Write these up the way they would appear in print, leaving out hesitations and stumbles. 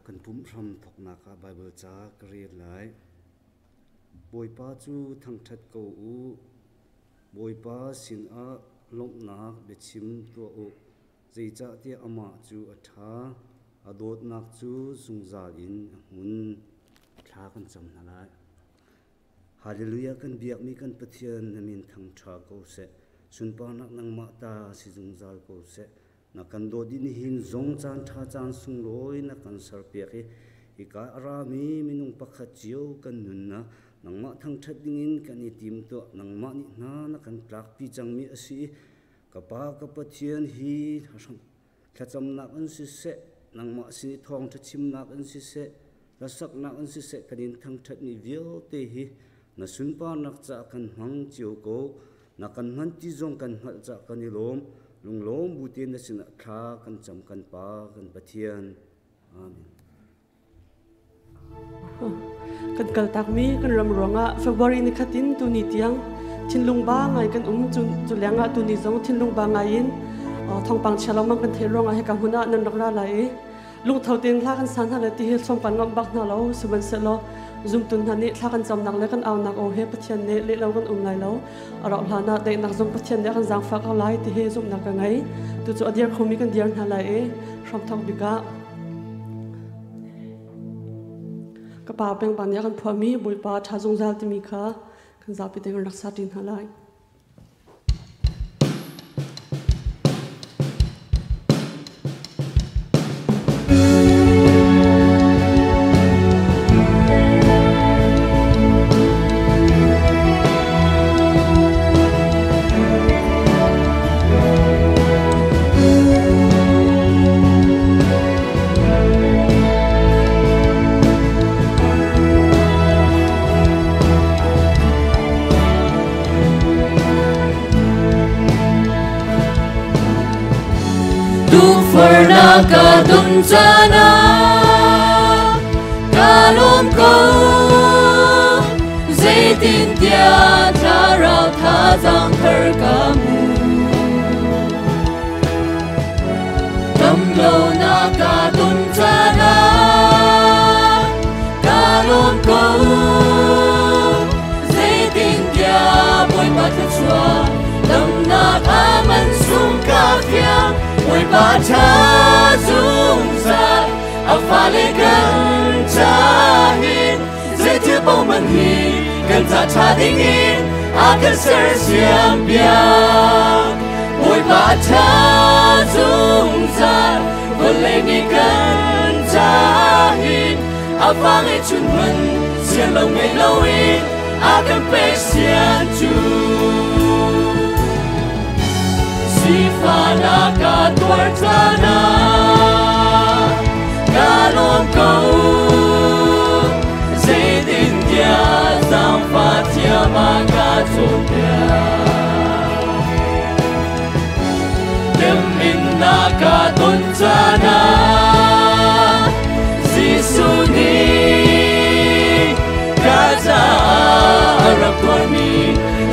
Kan pumh hram thawknak ah Baibal ca ka rel lai. Bawipa cu thangṭhat ko u. Bawipa sinah lawmhnak biachim tuah u. Zeicahtiah amah cu a ṭha, a dawtnak cu zungzal in a hmun. Thla kan cam hna lai. Hallelujah, kan biakmi kan Pathian na min thangṭha ko seh. Sunparnak nangmah ta si zungzal ko seh. Na kan dawt i nihin zong caan ṭha caan sunglawi na kan serpiak i hika a rami minung pakhat cio kan nunnak nangmah thangṭhat dingin kan i timtuah. Nangmah nih hna na kan tlakpi cangmi a si i ka Pa ka Pathian hi thlacamnak in siseh, nangmah sin i thawngṭha chimnak in siseh, hlasaknak in siseh kan in thangṭhatmi vialte hi na sunparnak caah kan hmang cio ko. Na kan hman ti zong kan hngalh caah kan i lawm. Lunglawm bu tein na sinah thla kan cam, kan Pa kan Pathian. Amen. Kan kaltakmi kan ram ruangah February ni khat in tuni tiang thinlung ba ngai kan um. Cu lengah tuni zong thinlung ba ngai in thawngpang chia lengmang kan theih ruangah hika hmun ah nan rak ra lai i lungtho tein hla kan sa hna le ti hi sawm kan ngamh bak hna lo. Sihmanhsehlaw zumtu hna nih thla kan camnak le kan aunak aw he Pathian nih leh lo kan um lai lo. A rauh hlan ah daihnak zong Pathian nih a kan zaangfah ko lai ti hi zumhnak ka ngei. Tucu a dir khomi kan dir hna lai i hramthawk bik ah ka pa pengpang nih a kan phuahmi Bawipa ṭha zungzal timi kha kan zapi te kan rak sa ṭi hna lai. Tukforhnak ka ton caan ah ka lawm ko, zeitintiah thlarau thazaang thar ka hmu. Damlonak ka ton caan ah ka lawm ko, zeitintiah Bawipa thluachuah damnak a man sung ka fiang. Bawipa ṭha zungzal, a fale kan ca hin zeithil paoh man hi kan ca ṭha ding in a kan sersiam piak. Bawipa ṭha zungzal, vawlei nih kan ca hin a fa ngeihchun hman sian lo ngei loin a kan pek sian cu. Sifahnak ka tuar caan ah ka lawm ko, zeitintiah zaangfah thiam a ka cawnpiak. Temhinnak ka ton caan ah Jesuh nih ka caah a rak tuarmi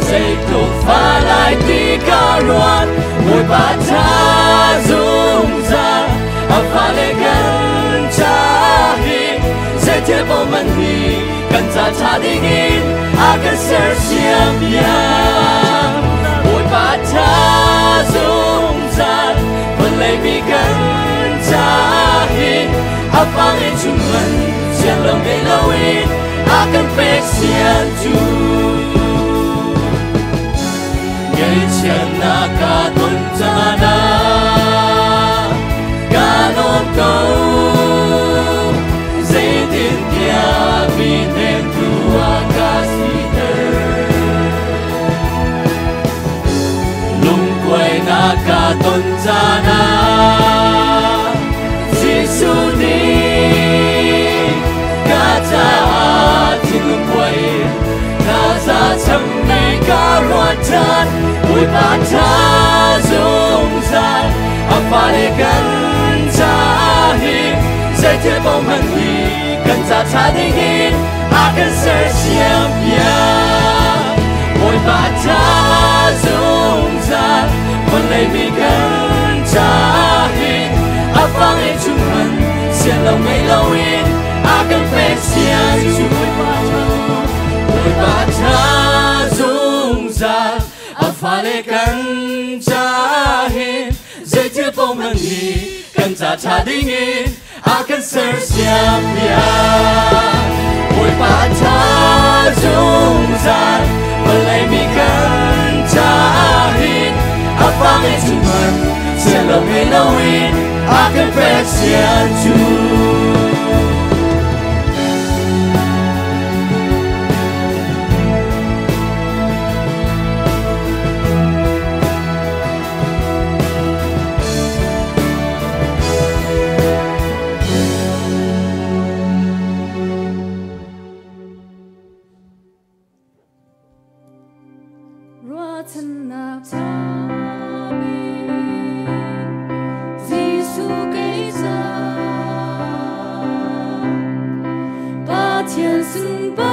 zeitluk fa lai ti ka ruat. Bawipa ṭha zungzal, a fale kan ca hi zeithil paoh man hi kan ca ṭha ding in a kan sersiam piak. Bawipa ṭha zungzal, vawlei mi kan ca hi a fa ngeihchun man sian lo ngei loin a kan pek sian cu. Ngaihchiatnak ka ton caan ah ka lawm ko, zeitintiah mi hnemtu a ka siter. Lungkuainak ka ton caan ah Jesuh nih ka caah thinlung buai in thaza chammi ka ruat ṭhan. Bawipa ṭha zungzal, a fale kan ca hi zeithil paoh hmanh hi kan ca ṭha ding in a kan sersiam piak. Bawipa ṭha zungzal, vawlei mi kan ca hi a fa ngeihchun hman sian lo ngei loin Pek sian cu Bawipa tha zungzal a fale kan ca hin zeithil paoh hmanh hi kan ca ṭha ding in a kan sersiam piak. Bawipa tha zungzal vawlei mi kan ca hin a fa ngeih hmanh sian lo ngei loin a kan pek sian cu. Ruahchannak ṭha bik Jesuh kei ca Pathian sunparnak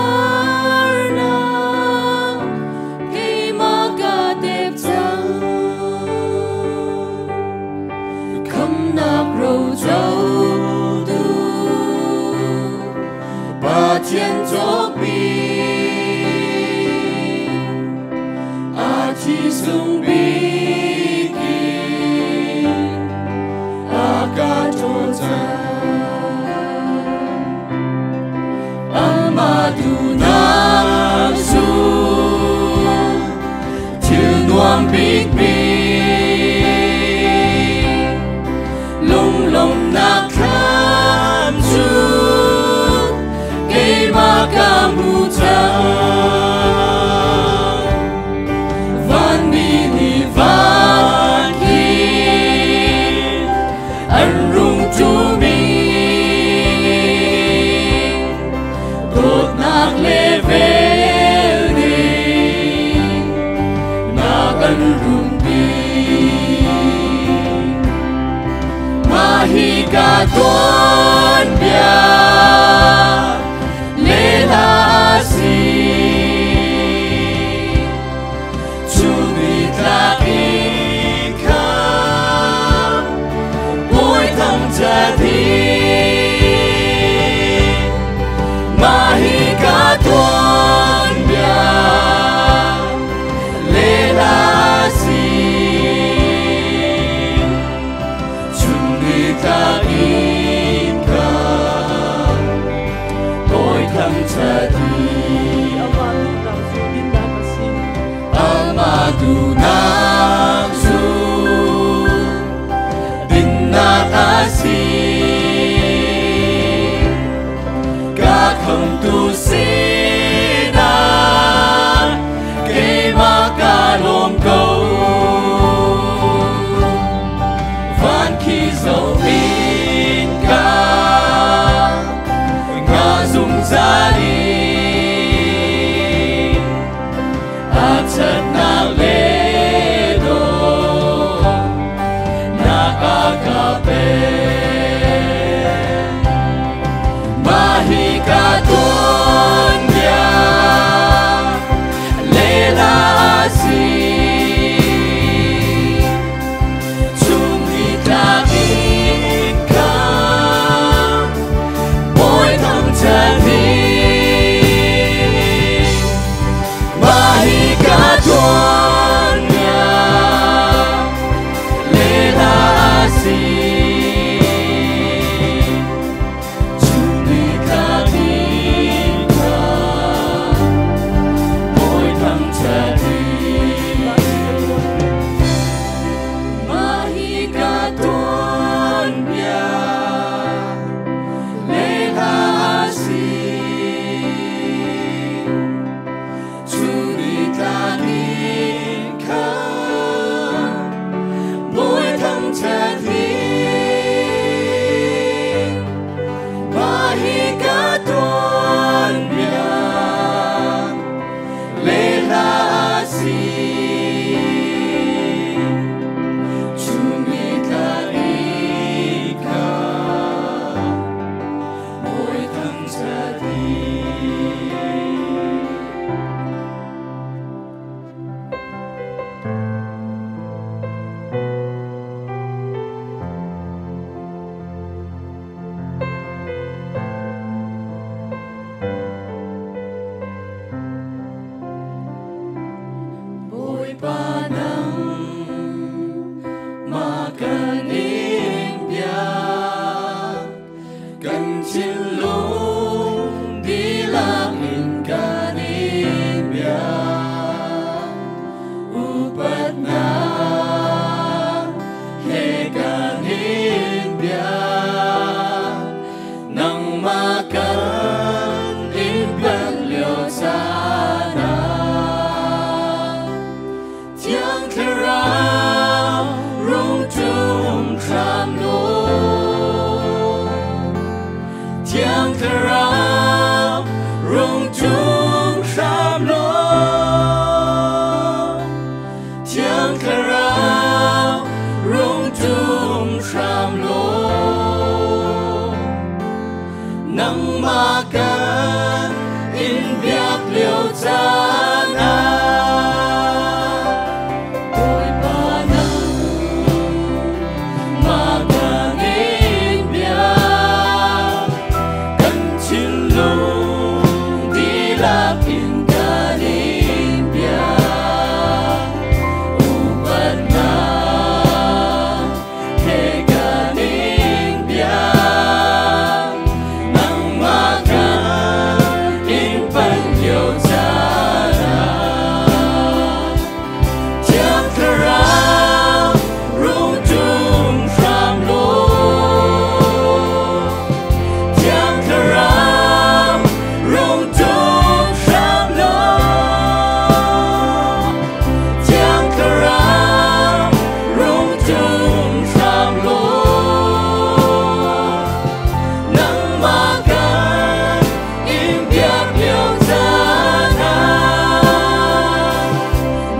keimah ka tep cang. Khamnak rocotu Pathian cawkmi a thi sung bik in a ka ṭawl cang. Amah duhnak cu thil nuam bikmi lunglawmhnak thlam cu keimah ka hmu cang. Vanmi nih van khin an rung ṭumi dawtnak le vel nih na kan rumpi. Mah hi ka tuanbia lehla a si. Chun nitlak in khan Bawi thangṭhat hi. Mah hi ka tuanbia lehla a si. Chun nitlak in khan Bawi thangṭhat hi. Amah duhnak cu dinnak a si. Amah duhnak cu dinnak a si. Ka khamtu sinah keimah ka lawm ko. Van khi zoh in ka nga zungzal in a ṭhatnak le dawtnak a ka pek. Mah hi ka tuanbia lehla a si. Chun nitlak in khan Bawi thangṭhat hi. Mah hi ka tuanbia lehla a si. Nangmah kan in biak lio caan ah Bawipa nangmah kan in biak kan thinlung dihlak in kan in biak upatnak he kan in biak nangmah kan in panh lio caan ah Thiang Thlarau rung ṭum hram law Thiang Thlarau rung ṭum hram law Thiang Thlarau rung ṭum hram law Nangmah kan in biak lio caan ah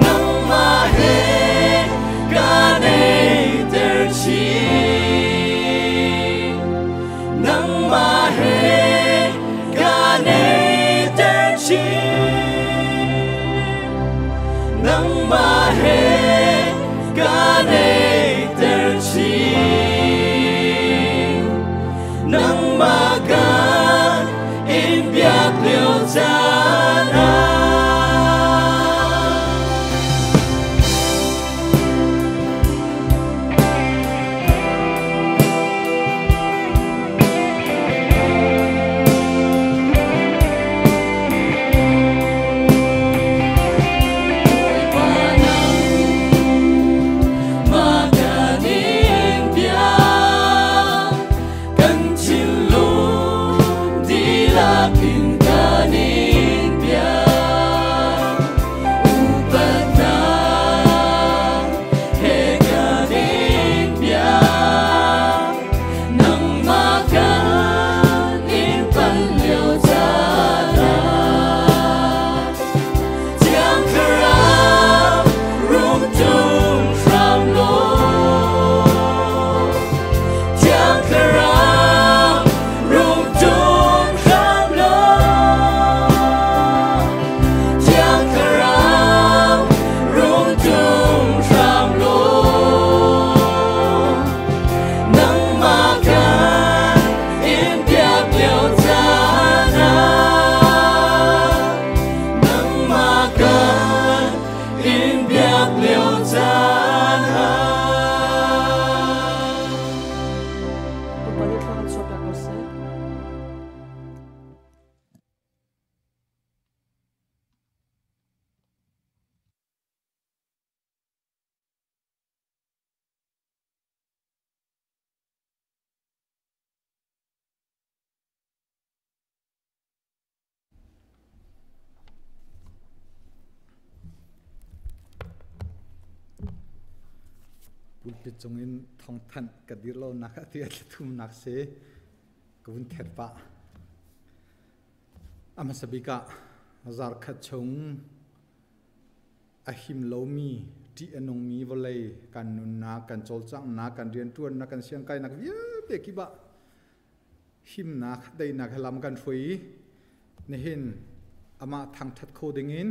Nangmah he kan eiter chin Nangmah he kan eiter chin Nangmah he kan eiter chin Nangmah kan in biak lio caan ah Bawipa nangmah kan in biak kan thinlung dihlak in kan in biak upatnak he kan in biak nangmah kan in panh lio caan ah Thiang Thlarau rung ṭum hram law Thiang Thlarau rung ṭum hram law Thiang Thlarau rung ṭum hram law Nangmah kan in biak lio caan ah Nangmah kan in biak lio caan ah Bawipa nih thla kan chuahpiak ko seh. Pulpit cungin thawngthanh ka dir lonak a ti a thumnak si ka vun thet pah. A hmasa bik ah zarkhat chung a him lomi ṭih a nungmi vawlei kan nunnak, kan cawlcanghnak, kan rianṭuannak, kan siangkainak vialte kip ah himnak, daihnak he lam kan hruai i nihin amah thangṭhat kho dingin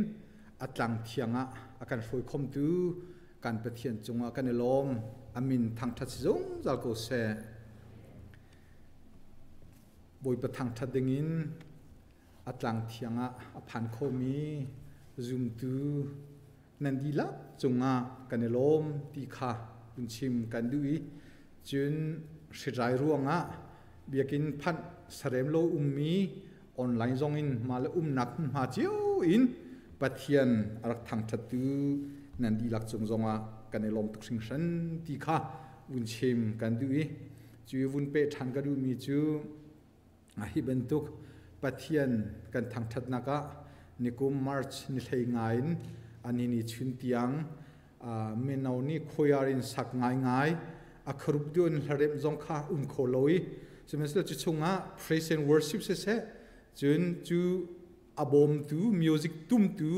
a tlang thiang ah a kan hruai khomtu kan Pathian cungah kan i lawm. A min thangṭhat si zungzal ko seh. Bawipa thangṭhat dingin a tlang thiang ah a phan khomi zumtu nan dihlak cungah kan i lawm ti kha vun chim kan duh i cun hritrai ruangah biakinn phanh sarem lo ummi online zongin mah le umnak hmunhma cio in Pathian a rak thangṭhattu nan dihlak cung zongah kan i lawm tuk hringhran ti kha vun chim kan duh i cu vun peh ṭhan ka duhmi cu hi bantuk Pathian kan thangṭhatnak ah nikum March ni hlei nga in ani ni chun tiang mino nih choir in sak ngaingai a kharup deuh in hlaremh zong kha um kho lo i sihmanhsehlaw cu chungah praise and worship siseh cun cu a bawmtu music tumtu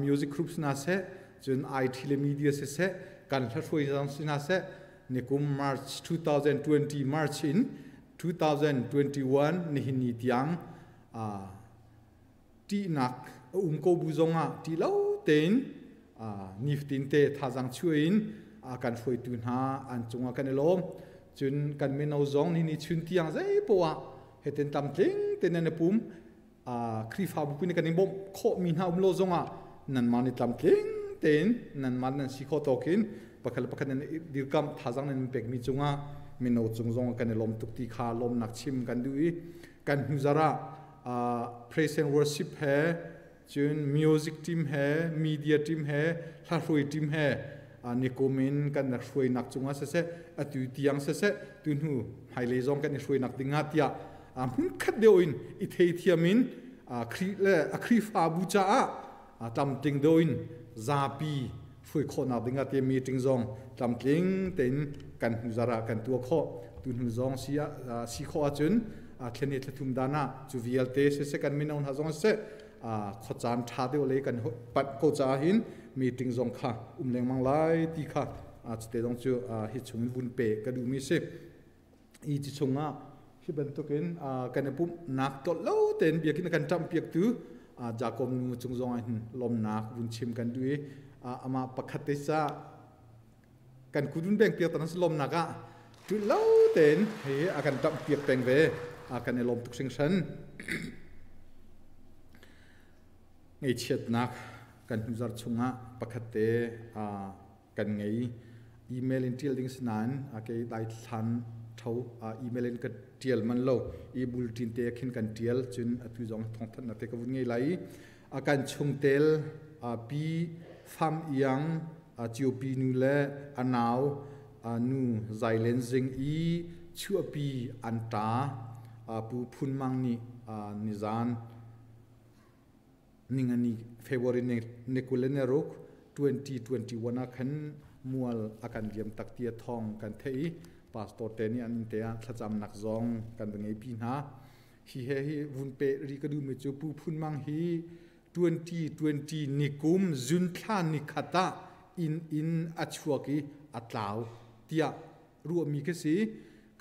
music groups hna seh cun IT le media siseh kan hlahruai zong si hna seh nikum March 2020 March in 2021 nihin ni tiang Ṭihnak a um ko bu zongah ṭih lo tein nifatin te thazaang chuah in kan hruaitu hna an cungah kan i lawm. Cun kan mino zong ni ni chun tiang zei poah heten tlamtling te nan i pum. Khrihfabu pi nih kan in bawmh khawhmi hna um lo zongah nanmah nih tlamtling tein nanmah nan si khawh tawk in pakhat le pakhat nan dirkamh thazaang nan pekmi cungah mino cung zong kan i lawm tuk ti kha lawmnak chim kan duh i kan hnu zarh ah praise and worship he cun music team he media team he hlahruai team he nikum in kan rak hruainak cungah siseh atu tiang siseh tu hnu hmailei zong kan i hruainak dingah tiah hmunkhat deuh in i theithiam in Khrih le a Khrihfabu caah tlamtling deuh in zapi hruai khawhnak dingah te meeting zong tlamtling tein kan hnu zarh ah kan tuah khawh. Tu hnu zong si si khawh ahcun thleni thlathum dan ah cu vialte siseh, kan mino hna zong siseh, khuacaan ṭha deuh lei kan panh ko caah hin meeting zong kha um lengmang lai ti kha cute zong cu hi chung in vun pe ka duhmi si. I ci chungah hi bantukin kan i pumhnak tlolh lo tein biakinn kan ṭamhpiaktu Jakob nu cung zong ah hin lawmnak vun chim kan duh i amah pakhat te ca kan kut vun beng piak tan lawmnak ah ṭulh lo tein hi a kan ṭamhpiak peng ve, kan i lawm tuk hringhran. Ngeichiatnak kan hnuzar chungah pakhat te kan ngei. Email in ṭial ding si nain kei daithlan tho email in ka ṭial man lo i bulletin te khin kan ṭial. Cun atu zong thawngthanhnak te ka vun ngei lai. Kan chungtel pi Fam Iang Ciopi nu le a nau nu Zailen Zing i chuahpi an ṭa Pu Phun Mang nih nizan ningani February ni 26, 2021 ah khan mual a kan liam tak ti thawng kan theih i pastor te nih an inn te ah thlacamnak zong kan va ngei pi hna. Hi he hi vun pe ri ka duhmi cu Pu Phun Mang hi 2020 nikum June thla ni khat ah inn in a chuak i a tlau tiah ruahmi khi si.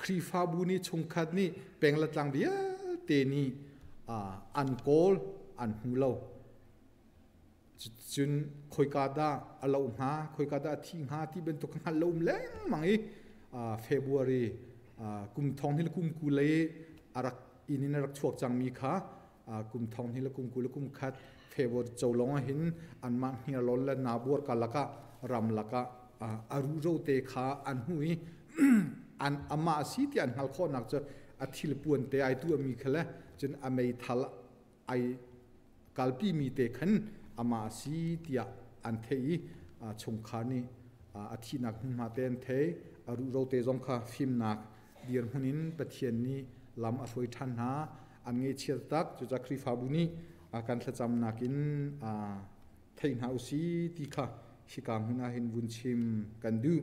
Khrihfabu nih, chungkhat nih, peng le tlang vialte nih an kawl, an hmu lo. Cun khoika dah a loh hnga, khoika dah a thih hnga ti bantuk hngalh lo um lengmang i February kum thong hi le kum ku lei a rak inn in a rak chuak cangmi kha kum thong hi le kum 21 February cholong ah hin anmah hniarlawn le nabuar karlak ah ramlak ah a ruhro te kha an hmu i an amah a si ti an hngal khawhnak cu a thil puan te ai tuahmi kha le cun a meithal ai kalpi mi te khan amah a si tiah an theih i chungkhar nih a thihnak hmunhma te an thei. A ruhro te zong kha fimnak dirhmun in Pathian nih lam a hruai ṭhan hna. An ngaihchiat tak. Cucaah Khrihfabu nih kan thlacamnak in thei hna usi ti kha hika hmun ah hin vun chim kan duh.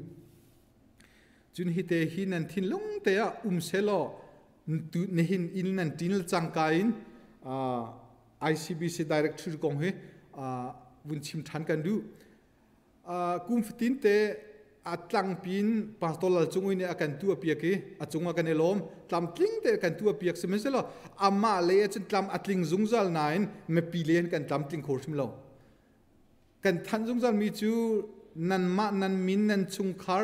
Cun hi te hi nan thinlung te ah um selaw nihin in nan ṭin cangka in ICBC directory kong hi vun chim ṭhan kan duh. Kum fatin te a tlangpin Pastor Lal Cung nih a kan tuah piak i a cungah kan i lawm. Tlamtling te kan tuah piak, sihmanhsehlaw amah lei ahcun tlam a tling zungzal nain mipi lei kan tlamtling kho hrim lo. Kan thanh zungzal mi cu nanmah nan min, nan chungkhar,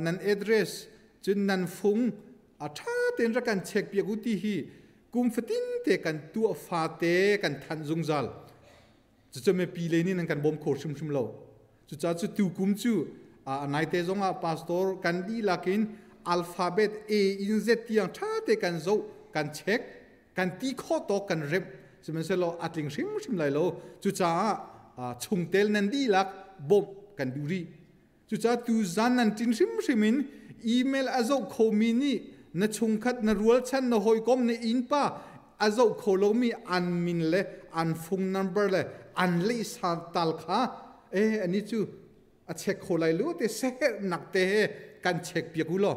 nan address, cun nan fung a ṭha tein rak kan check piak u ti hi kum fatin te kan tuah fate kan thanh zungzal. Cucu mipi lei nih nan kan bawm kho hrimhrim lo. Cucaah cu tukum cu naite zong ah pastor kan dihlak in alphabet A in Z tiang ṭha te kan zoh, kan check, kan ti khawh tawk kan remh, sihmanhsehlaw a tling hrimhrim lai lo. Cucaah chungtel nan dihlak bawmh kan duh rih. Cucaah tu zan nan ṭin hrimhrim in email a zoh khomi nih na chungkhat, na rualchan, na hawikom, na innpa a zoh kho lomi an min le an phone number le an leisa tal kha ani cu a check kho lai lo te sehernak te he kan check piak u law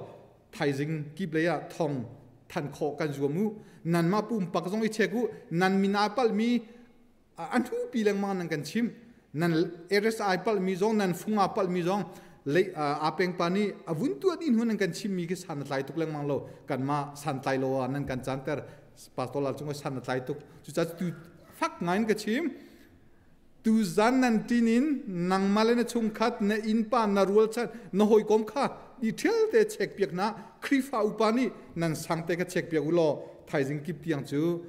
thaizing kip lei ah thong than khawh kan zuam u. Nanmah pumpak zong i check u. Nan min aa palhmi an pi lengmang nan kan chim, nan RSI palhmi zong, nan fung aa palhmi zong le a peng pa nih a vun tuah din hun nan kan chimmi khi san a tlai tuk lengmang lo. Kanmah san tlai lo ah nan kan canter. Pastor Lal Cung san na tlai tuk. Cucaah tu fak ngai in ka chim. Tu zan nan tin in nangmah le na chungkhat, na innpa, na rualchan, na hawikom kha i ṭhial te check piak na. Khrihfa upa nih nan sang te kha check piak u law thaizing kip tiang cu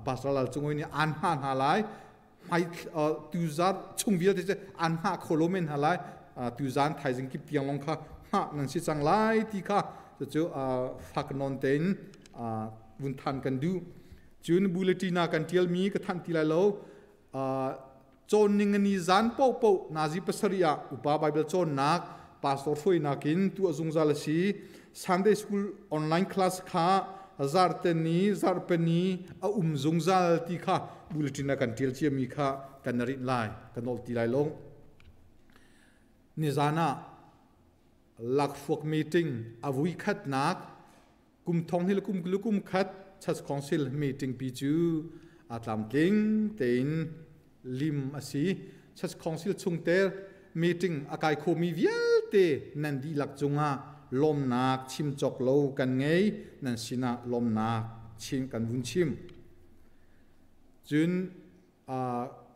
Pastor Lal Cung nih aan hma hna lai. Hmai tu zan chung vialte cu aan hngah kho lo men hna lai. Tu zan thaizing kip tiang long kha hngah nan si cang lai ti kha cucu fak non tein vun than kan duh. Cun bulletin ah kan ṭialmi ka thanh ti lai lo. Cawn ning ni zan paohpaoh nazi 7 ah upa Bible cawnnak pastor hruainak in tuah zungzal a si. Sunday school online class kha zarhte ni, zarhpe ni a um zungzal ti kha bulletin ah kan ṭial ciami kha kan rinh lai, kan nolh ti lai lo. Nizan ah lakhruak meeting a vui khatnak kum thong hil kum kul kum khat Church Council meeting pi cu a tlamtling tein lim a si. Church Council chungtel meeting a kai khomi vialte nan dihlak cungah lawmnak chim cawk lo kan ngei. Nan sinah lawmnak chim kan vun chim. Cun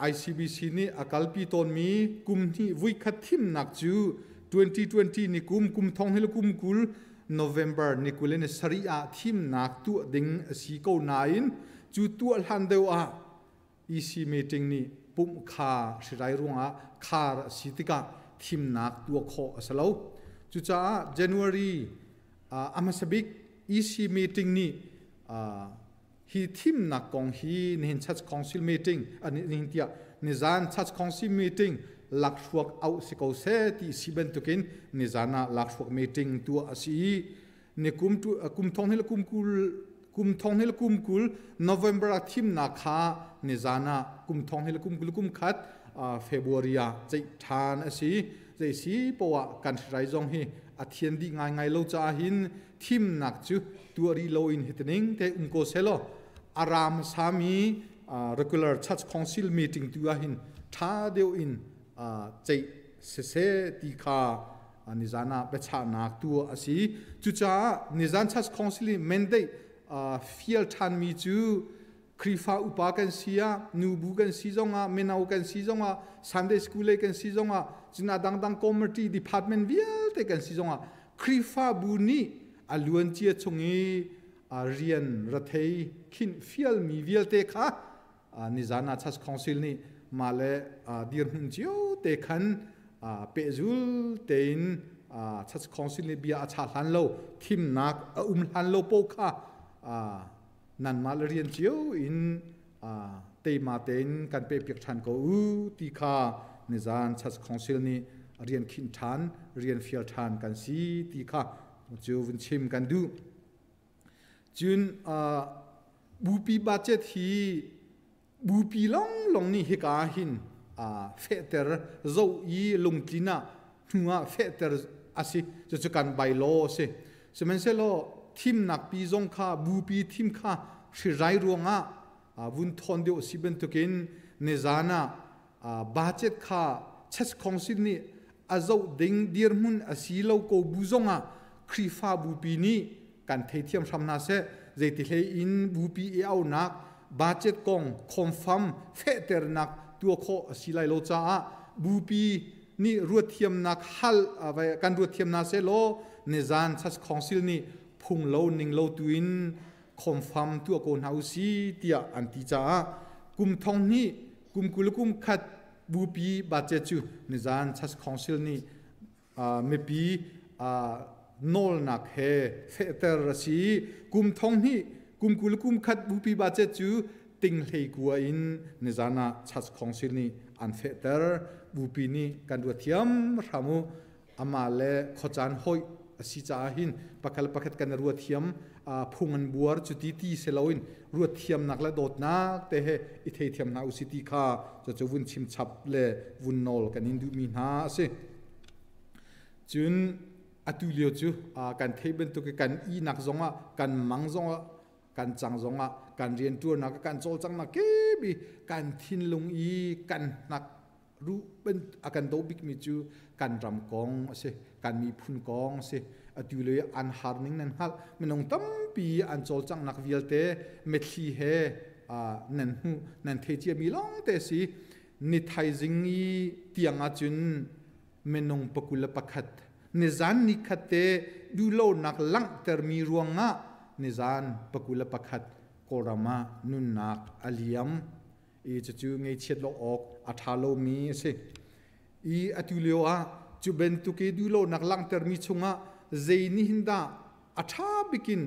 ICBC nih a kalpi tawnmi kum hnih vuikhat thimnak cu 2020 ni kum kum thong hil kum 20 November ni 27 ah thimnak tuah ding a si ko nain, cu tuah hlan deuh ah EC meeting nih pumh kha hrirai ruangah khar a si tikah thimnak tuah khawh a si lo. Cucaah January a hmasa bik EC meeting nih hi thimnak kong hi nihin Church Council meeting, nihin tiah nizan Church Council meeting lakhruak auh si ko seh ti si bantukin nizan ah lakhruak meeting tuah a si i ni kum kum thong hil kum 20, kum thong hil kum 20 November ah thimnak kha nizan ah kum thong hil kum 20 kum khat February ah ceih ṭhan a si. Zei si poah kan hrai zong hi a thian dih ngaingai lo caah hin thimnak cu tuah rih loin hitining te um ko selaw, aram sami regular Church Council meeting tu ah hin ṭha deuh in ceih siseh ti kha nizan ah biachahnak tuah a si. Cucaah nizan Church Council i mandate fial ṭhanmi cu Khrihfa upa kan si ah, nubu kan si zongah, mino kan si zongah, Sunday school lei kan si zongah, cun a dangdang committee department vialte kan si zongah, Khrihfabu nih a luancia chung i rian rathei khinh fialmi vialte kha nizan ah Church Council nih mah le dirhmun cio te khan pehzul tein Church Council nih bia a chah hlan lo, thimnak a um hlan lo po kha nanmah le rian cio in teima tein kan pehpiak ṭhan ko u ti kha nizan Church Council nih rian khinh ṭhan, rian fial ṭhan kan si ti kha cu vun chim kan duh. Cun bupi budget hi bupi longlong nih hika hin fehter zoh i lungtlin ah hnu ah fehter a si. Cucu kan bylaw a si. Sihmanhsehlaw thimnak pi zong kha bupi thim kha hrirai ruangah vun thawn deuh a si bantukin nizan ah budget kha Church Council nih a zoh ding dirhmun a si lo ko bu zongah Khrihfa bupi nih kan theithiam hram hna seh, zeiti hlei in bupi i aunak budget kong khomfam fehternak tuah khawh a si lai lo caah bupi nih ruatthiamnak hal kan ruatthiam hna seh law nizan Church Council nih phung lo ning lo tuin khomfam tuah ko hna usi tiah an ti caah kum thong hnih kum 20 kum khat bupi budget cu nizan Church Council nih mipi nawlnak he fehter a si. Kum thong hnih kum 20 kum khat bupi budget cu ting hlei kua in nizan ah Church Council nih an fehter. Bupi nih kan ruathiam hram u. Amah le khuacaan hoih a si caah hin pakhat le pakhat kan ruathiam, phung an buar cu ti ti si loin ruatthiamnak le dawtnak te he i theithiam hna usi ti kha cucu vun chim chap le vun nawl kan in duhmi hna a si. Cun atu lio cu kan theih bantuk i kan ihnak zongah, kan mang zongah, kan cang zongah, kan rianṭuannak, kan cawlcanghnak kip i kan thinlung i kan hnak ruh a kan do bikmi cu kan ram kong a si, kan miphun kong a si. Atu le an har ning nan hngalh. Minung tampi an cawlcanghnak vialte mitthli he nan hmuh, nan thei ciami lawng te si. Ni thaizing i tiang ahcun minung 21 nizan ni khat te duhlonak langhtermi ruangah nizan 21 Kawlram ah nunnak a liam. I cucu ngeichiat lo awk a ṭha lomi a si. I atu lio ah cu bantuk i duhlonak langhtermi chungah zei nih hin dah a ṭha bikin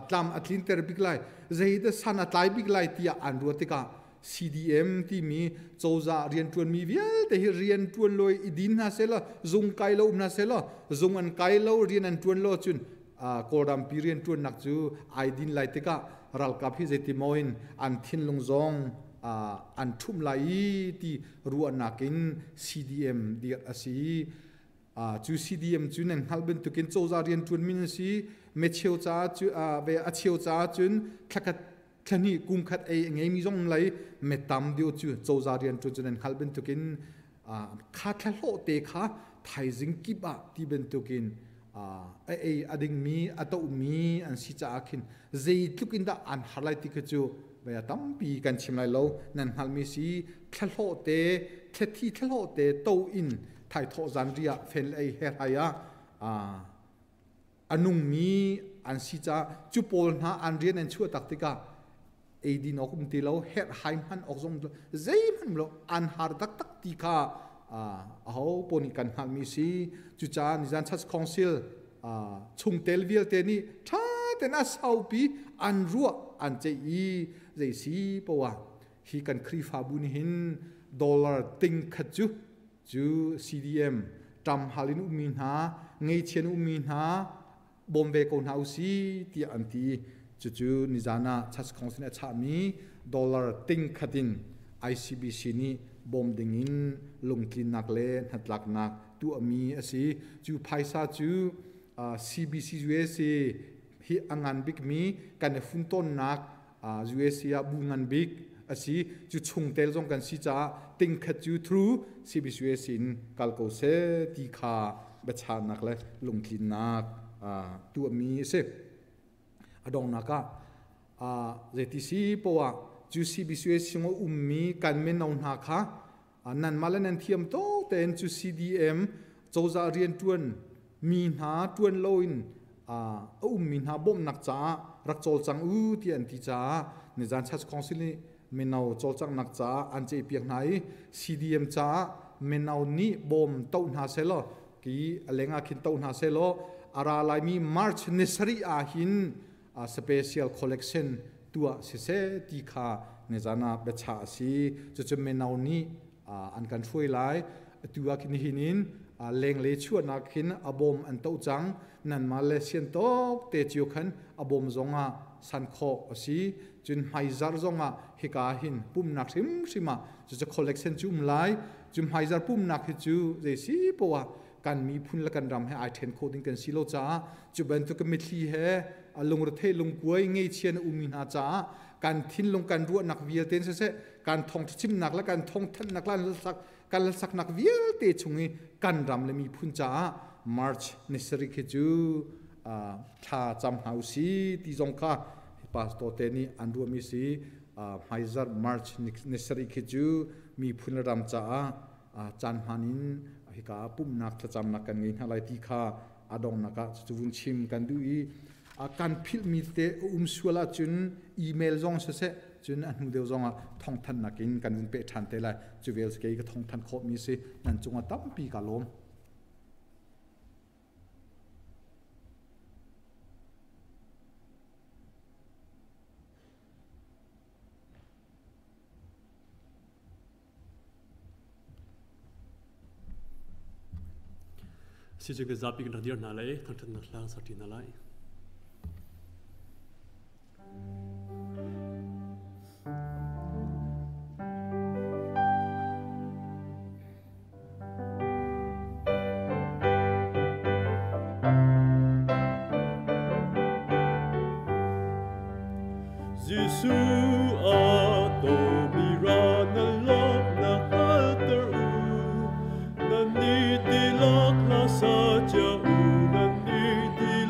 tlam a tlinter bik lai, zei dah san a tlai bik lai tiah an ruat tikah CDM timi cozah rianṭuanmi vialte hi rianṭuan lo i din hna seh law, zung kai lo um hna seh law, zung an kai lo, rian an ṭuan lo ahcun Kawlrampi rianṭuannak cu ai din lai tikah ralkap hi zeitimaw in an thinlung zong an ṭhumh lai i ti ruahnak in CDM dirh a si. Cu CDM cu nan hngalh bantukin cozah rianṭuanmi nan si. Mecheu caah cu ve a cheu caah cun thlakhat thlahnih kum khat ei a ngeimi zong lai metam deuh cu cozah rianṭuan cu nan hngalh bantukin kha thlahlawh te kha thaizing kip ah ti bantukin a ei a dingmi a tohmi an si caah khin zeitluk in dah an har lai ti kha cu bia tampi kan chim lai lo. Nan hngalhmi si thlahlawh te thlathi thlahlawh te to in thaithawh zanriah fen le ei he hlai ah a nungmi an si caah cu pawl hna an rian an chuah tak tikah eidin awk um ti lo, herh hai hman awk zong zeihmanh lo, an har taktak ti kha aho pawl nih kan hngalhmi si. Cucaah nizan Church Council chungtel vialte nih ṭha tein a saupi an ruah an ceih i zei si poah hi kan Khrihfabu nih hin dollar ting khat cu cu CDM ṭam hal in ummi hna, ngeichian ummi hna bawm ve ko hna usi tiah an ti. Cucu nizan ah Church Council a chahmi dollar ting khat in ICBC nih bawm ding in lungtlinnak le hnatlaknak tuahmi a si. Cu phaisa cu CBC USA hi a ngan bikmi kan i funtawnnak USA ah bu ngan bik a si. Cu chungtel zong kan si caah ting khat cu through CBC USA in kal ko seh ti kha biachahnak le lungtlinnak tuahmi a si. A donghnak ah zeiti si poah cu CBCUSA chung a ummi kan mino hna kha nanmah le nan thiam tawk tein cu CDM cozah rianṭuan mi hna ṭuan loin a ummi hna bawmhnak caah rak cawlcang u tiah an ti caah nizan Church Council nih mino cawlcanghnak caah an ceihpiak hna i CDM caah mino nih bawm toh hna sehlaw ki a leng ah khin toh hna sehlaw a ra laimi March ni sarih ah hin special collection tuah siseh ti kha nizan ah biachah a si. Cucu mino nih an kan hruai lai. Atu ah khin nihin in lenglei chuahnak khin a bawm an toh cang. Nanmah le sian tawk te cio khan a bawm zong ah san khawh a si. Cun hmaizarh zong ah hika hin pumnak hrimhrim ah cucu collection cu um lai. Cu hmaizarh pumnak hi cu zei si poah kan miphun le kan ram he ai ṭhen khawh ding kan si lo caah cu bantuk mitthli he lungrethei lungkuai ngeichia na ummi hna caah kan thinlung kan ruahnak vialte in siseh kan thawngṭha le kan thawngthanhnak le kan lasaknak vialte chung i kan ram le miphun caah March ni sarih khi cu thla cam hna usi ti zong kha pastor te nih an ruahmi si. Hmaizarh March ni sarih khi cu miphun le ram caah caan hmaan in hika pumhnak thlacamnak kan ngei hna lai ti kha a donghnak ah cucu vun chim kan duh i kan philhmi te um sual ahcun email zong siseh cun a hnu deuh zong ah thawngthanhnak in kan vun peh ṭhan te lai. Cu vel kei ka thawngthanh khawhmi si. Nan cungah tampi ka lawm. Si cu zapi kan rak dir hna lai, thangṭhatnak hla sak ṭi hna lai. Jesuh a tomi ra na lawmhnak hngalter u. Nan nih tilak hla sa cia u, nan nih tilak.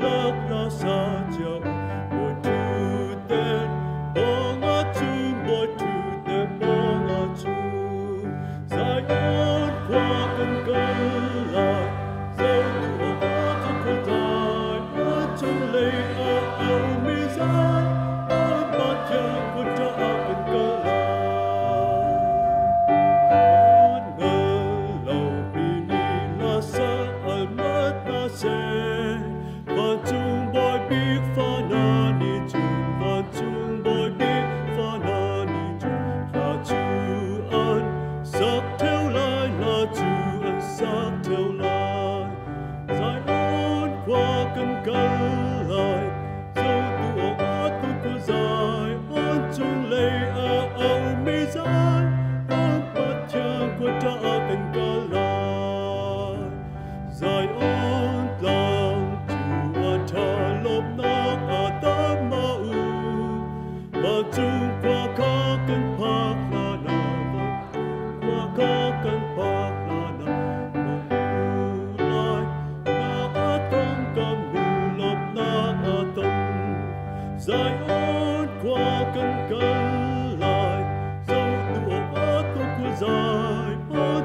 Zion khua kan kal lai. Zohtu awk ah tukhua Zion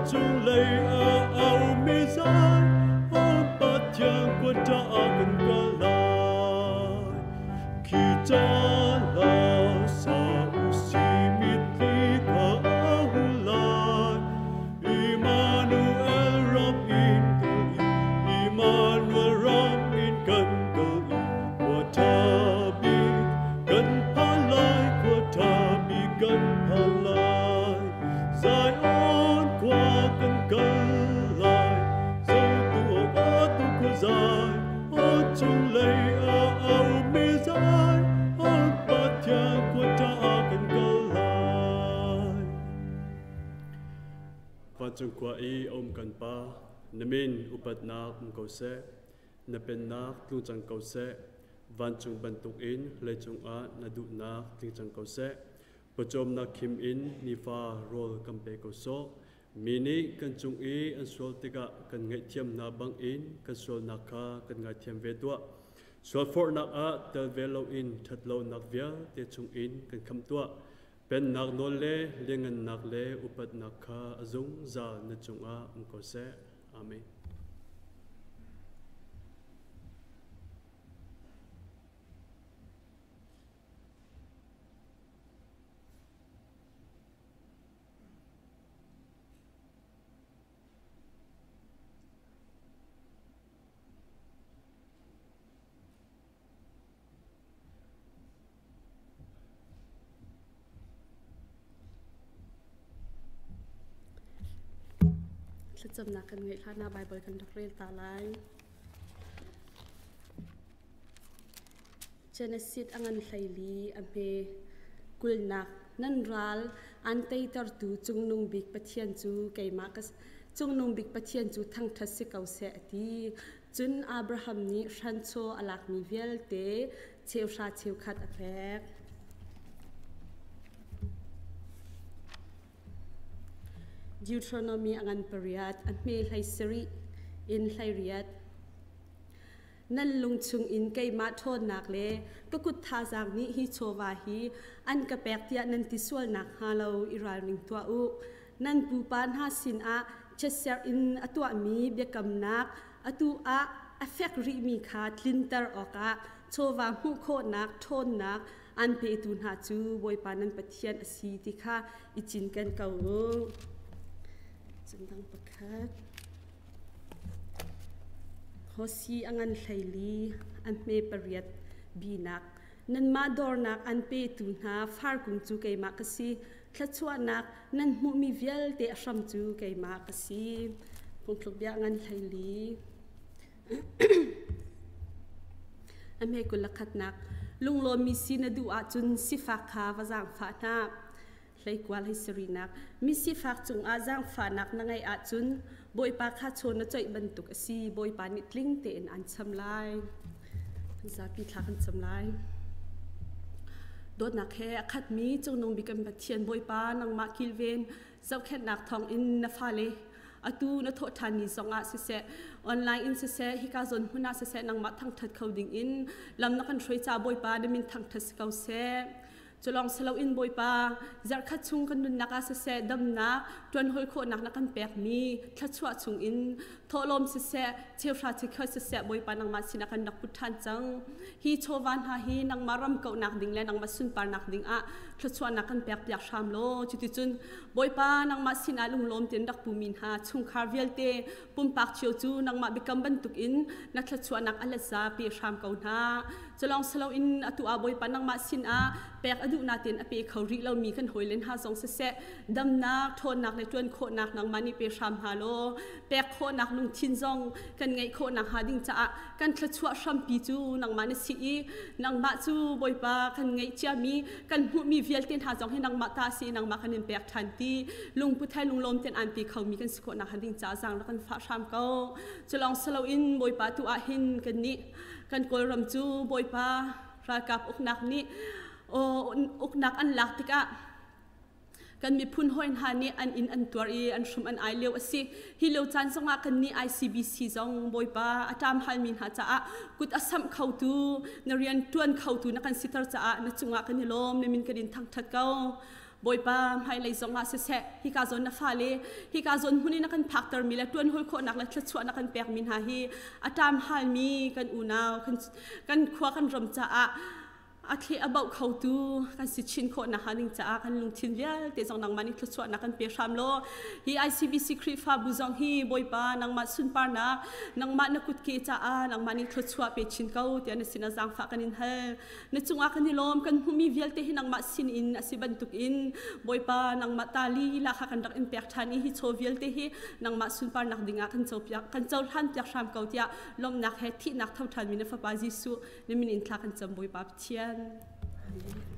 cunglei ah a ummi Zion Pathian khua ṭha ah kan kal lai. Khi caan hla sa usih mitthli kha a hu lai. Immanuel ram in kal i, Immanuel ram in kan kal i, khua ṭha bik kan phan lai, khua ṭha bik kan phan lai. Zion khua kan kal lai, zohtu awk ah tukhua Zion cunglei ah a ummi Zion Pathian khua ṭha ah kan kal lai. Vancung khua i a um kan Pa, na min upatnak um ko seh. Na pennak tlung cang ko seh. Vancung bantukin leicung ah na duhnak tling cang ko seh. Pawcawmnak khim in nifa rawl kan pe ko sawh. Mi nih kan cung i an sual tikah kan ngaihthiam hna bangin kan sualnak kha kan ngaithiam ve tuah. Sualforhnak ah tel ve loin ṭhatlonak vialte chungin kan khamh tuah. Pennak nawl le lianngannak le upatnak kha a zungzal na cungah um ko seh. Amen. Thlacamnak kan ngeih hlan ah Baibal kan rak rel ta lai. Genesis a ngan 14 a hme 20nak nan ral an teitertu Cungnung Bik Pathian cu keimah ka Cungnung Bik Pathian cu thangṭhat si ko seh a ti. Cun Abraham nih hranchaw a lakmi vialte cheuhra cheukhat a pek. Deuteronomy a ngan 8, a hme 17 in 18. Nan lung chungin keimah ṭhawnnak le ka kut thazaang nih hi chawva hi an ka pek tiah nan ti sual nakhnga lo i ralring tuah u. Nan pupa hna sinah chiatserh in a tuahmi biakamnak atu ah a fek rihmi kha tlinter awkah chawva hmuh khawhnak ṭhawnnak an petu hna cu Bawipa nan Pathian a si ti kha i cinken ko u. Cundang pakhat. Hosi a ngan 14, a hme 8 binak. Nanmah dornak an petu hna farkung cu keimah ka si. Thluachuahnak nan hmuhmi vialte a hram cu keimah ka si. Phungthluk bia ngan 14. A hme 21nak. Lunglawmmi si na duh ahcun sifak kha va zaangfah hna. 19 hei sarinak. Mi sifak cungah zaangfahnak na ngeih ahcun Bawipa kha chaw na coih bantuk a si. Bawipa nih tling tein aan cham lai. Zapi thla kan cam lai. Dawtnak he a khatmi Cungnung Bik kan Pathian Bawipa nangmah kilven zohkhenhnak thawngin na fale atu na thawh ṭhan ni zongah siseh online in siseh hika zawn hmun ah siseh nangmah thangṭhat kho ding in lam na kan hruai ca Bawipa na min thangṭhat si ko seh. Culawng si loin Bawipa, zarhkhat chung kan nunnak ah siseh damnak, ṭuanhawl khawhnak na kan pekmi thluachuah chungin thawhlawm siseh, cheuhra chikkhat siseh Bawipa nangmah sinah kan rak put ṭhan cang. Hi chawva hna hi nangmah ram kauhnak ding le nangmah sunparnak ding ah thluachuahnak kan pekpiak hram law. Cuticun Bawipa nangmah sinah lunglawm tein rak pumi hna chungkhar vialte pumpak cio cu nangmah biakam bantukin na thluachuahnak a letza pe hram ko hna. Culawng siloin atu ah Bawipa nangmah sinah pek a duh nain a pe kho rih lomi kan hawile hna zong siseh damnak, ṭhawnnak le ṭuan khawhnak nangmah nih pe hram hna law pek khawhnak lungthin zong kan ngeih khawh nakhnga ding caah kan thluachuah hrampi cu nangmah na si i nangmah cu Bawipa kan ngeih ciami kan hmuhmi vialte hna zong hi nangmah ta si nangmah kan in pek ṭhan ti lungput he lunglawm tein aan pe khomi kan si khawh nakhnga ding caah zaang rak kan fah hram ko. Culawng siloin Bawipa tu ah hin kannih kan Kawlram cu Bawipa ralkap uknak nih uknak an lak tikah Kan miphun hawi hna nih an in an tuar i an hrum an ai lio a si. Hi lio caan zongah kan nih ICBC zong Bawipa a ṭam halmi hna caah kut a samh khotu, na rian ṭuan khotu na kan siter caah na cungah kan i lawm, na min kan in thangṭhat ko. Bawipa hmailei zongah siseh, hika zawn na fale, hika zawn hmun i na kan phaktermi le ṭuan hawi khawhnak le thluachuah na kan pekmi hna hi a ṭam halmi kan unau, kan khua kan ram caah a thle a bauh khotu kan si chin khawh nakhnga ding caah kan lungthin vialte zong nangmah nih thluachuahnak kan pe hram law hi ICBC Khrihfabu zong hi Bawipa nangmah sunparnak nangmah na kutke caah nangmah nih thluachuah pe chin ko tiah na sinah zaangfah kan in hal. Na cungah kan i lawm, kan hmuhmi vialte hi nangmah sin in a si bantukin Bawipa nangmah ta lila kha kan rak in pek ṭhan i hi chaw vialte hi nangmah sunparnak dingah kan copiak kan cohlan piak hram ko tiah lawmhnak he thihnak tho ṭhanmi na Fapa Jesuh na min in thla kan cam Bawipa Pathian. Amen.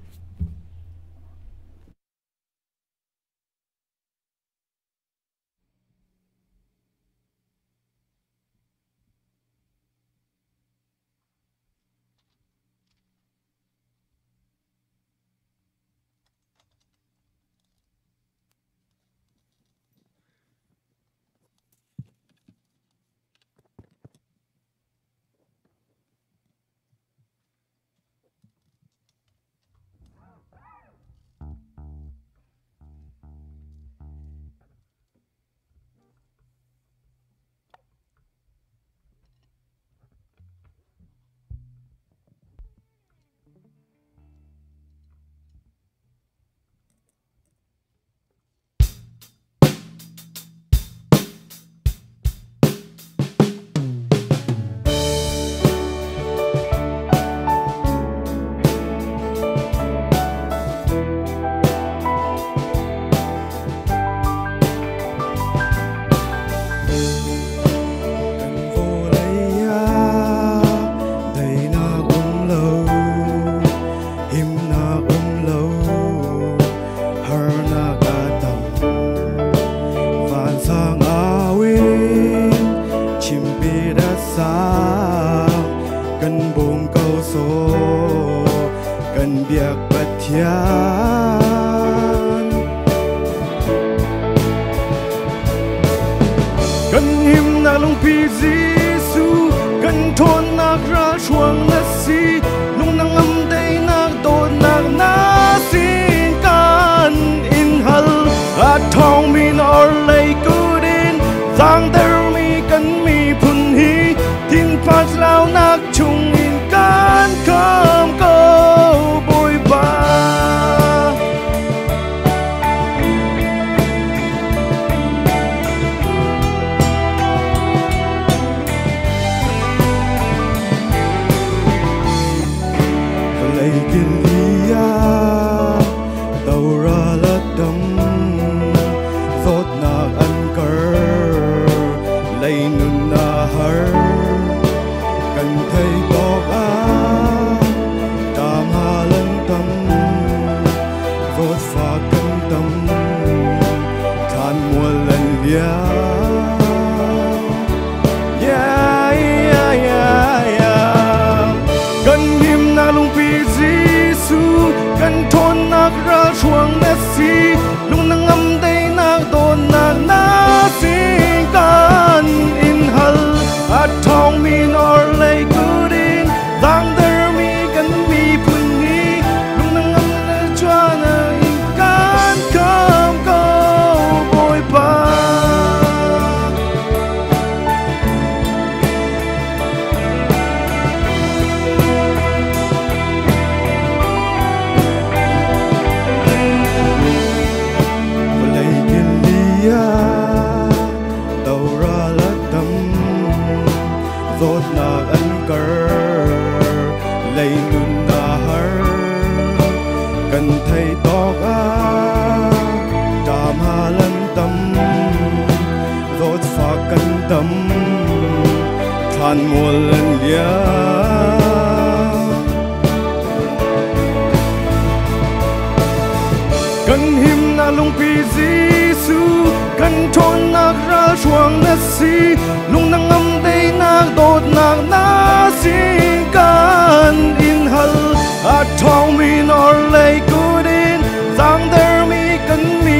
Thong mi nor lei kudin zang der mi kan mi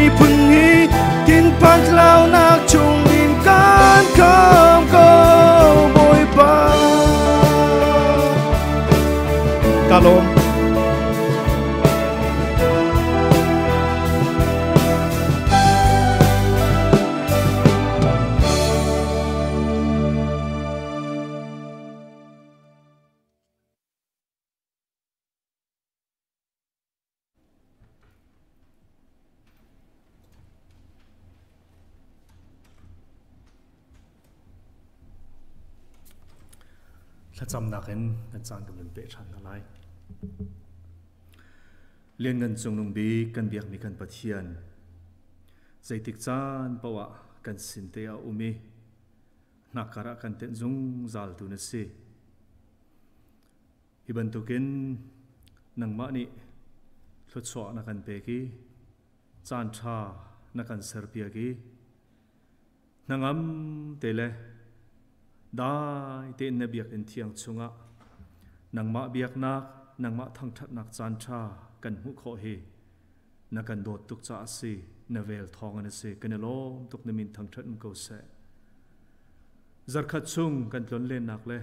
Lawm. Thlacamnak in kan caan kan vun peh ṭhan hna lai. Lianngan Cungnung Bik kan biakmi kan Pathian, zeitik caan paoh ah kan sin te ah um i hnakkar ah kan tenh zungzal tu na si. Hi bantukin nangmah nih thluachuah na kan pek i caan ṭha na kan serpiak i hnangam te le dai tein na biakinn thiang chungah nangmah biaknak, nangmah thangṭhatnak caan ṭha kan hmuh khawh hi na kan dawt tuk caah a si, na vel thawng in a si. Kan i lawm tuk, na min thangṭhat um ko seh. Zarkhat chung kan tlonlennak le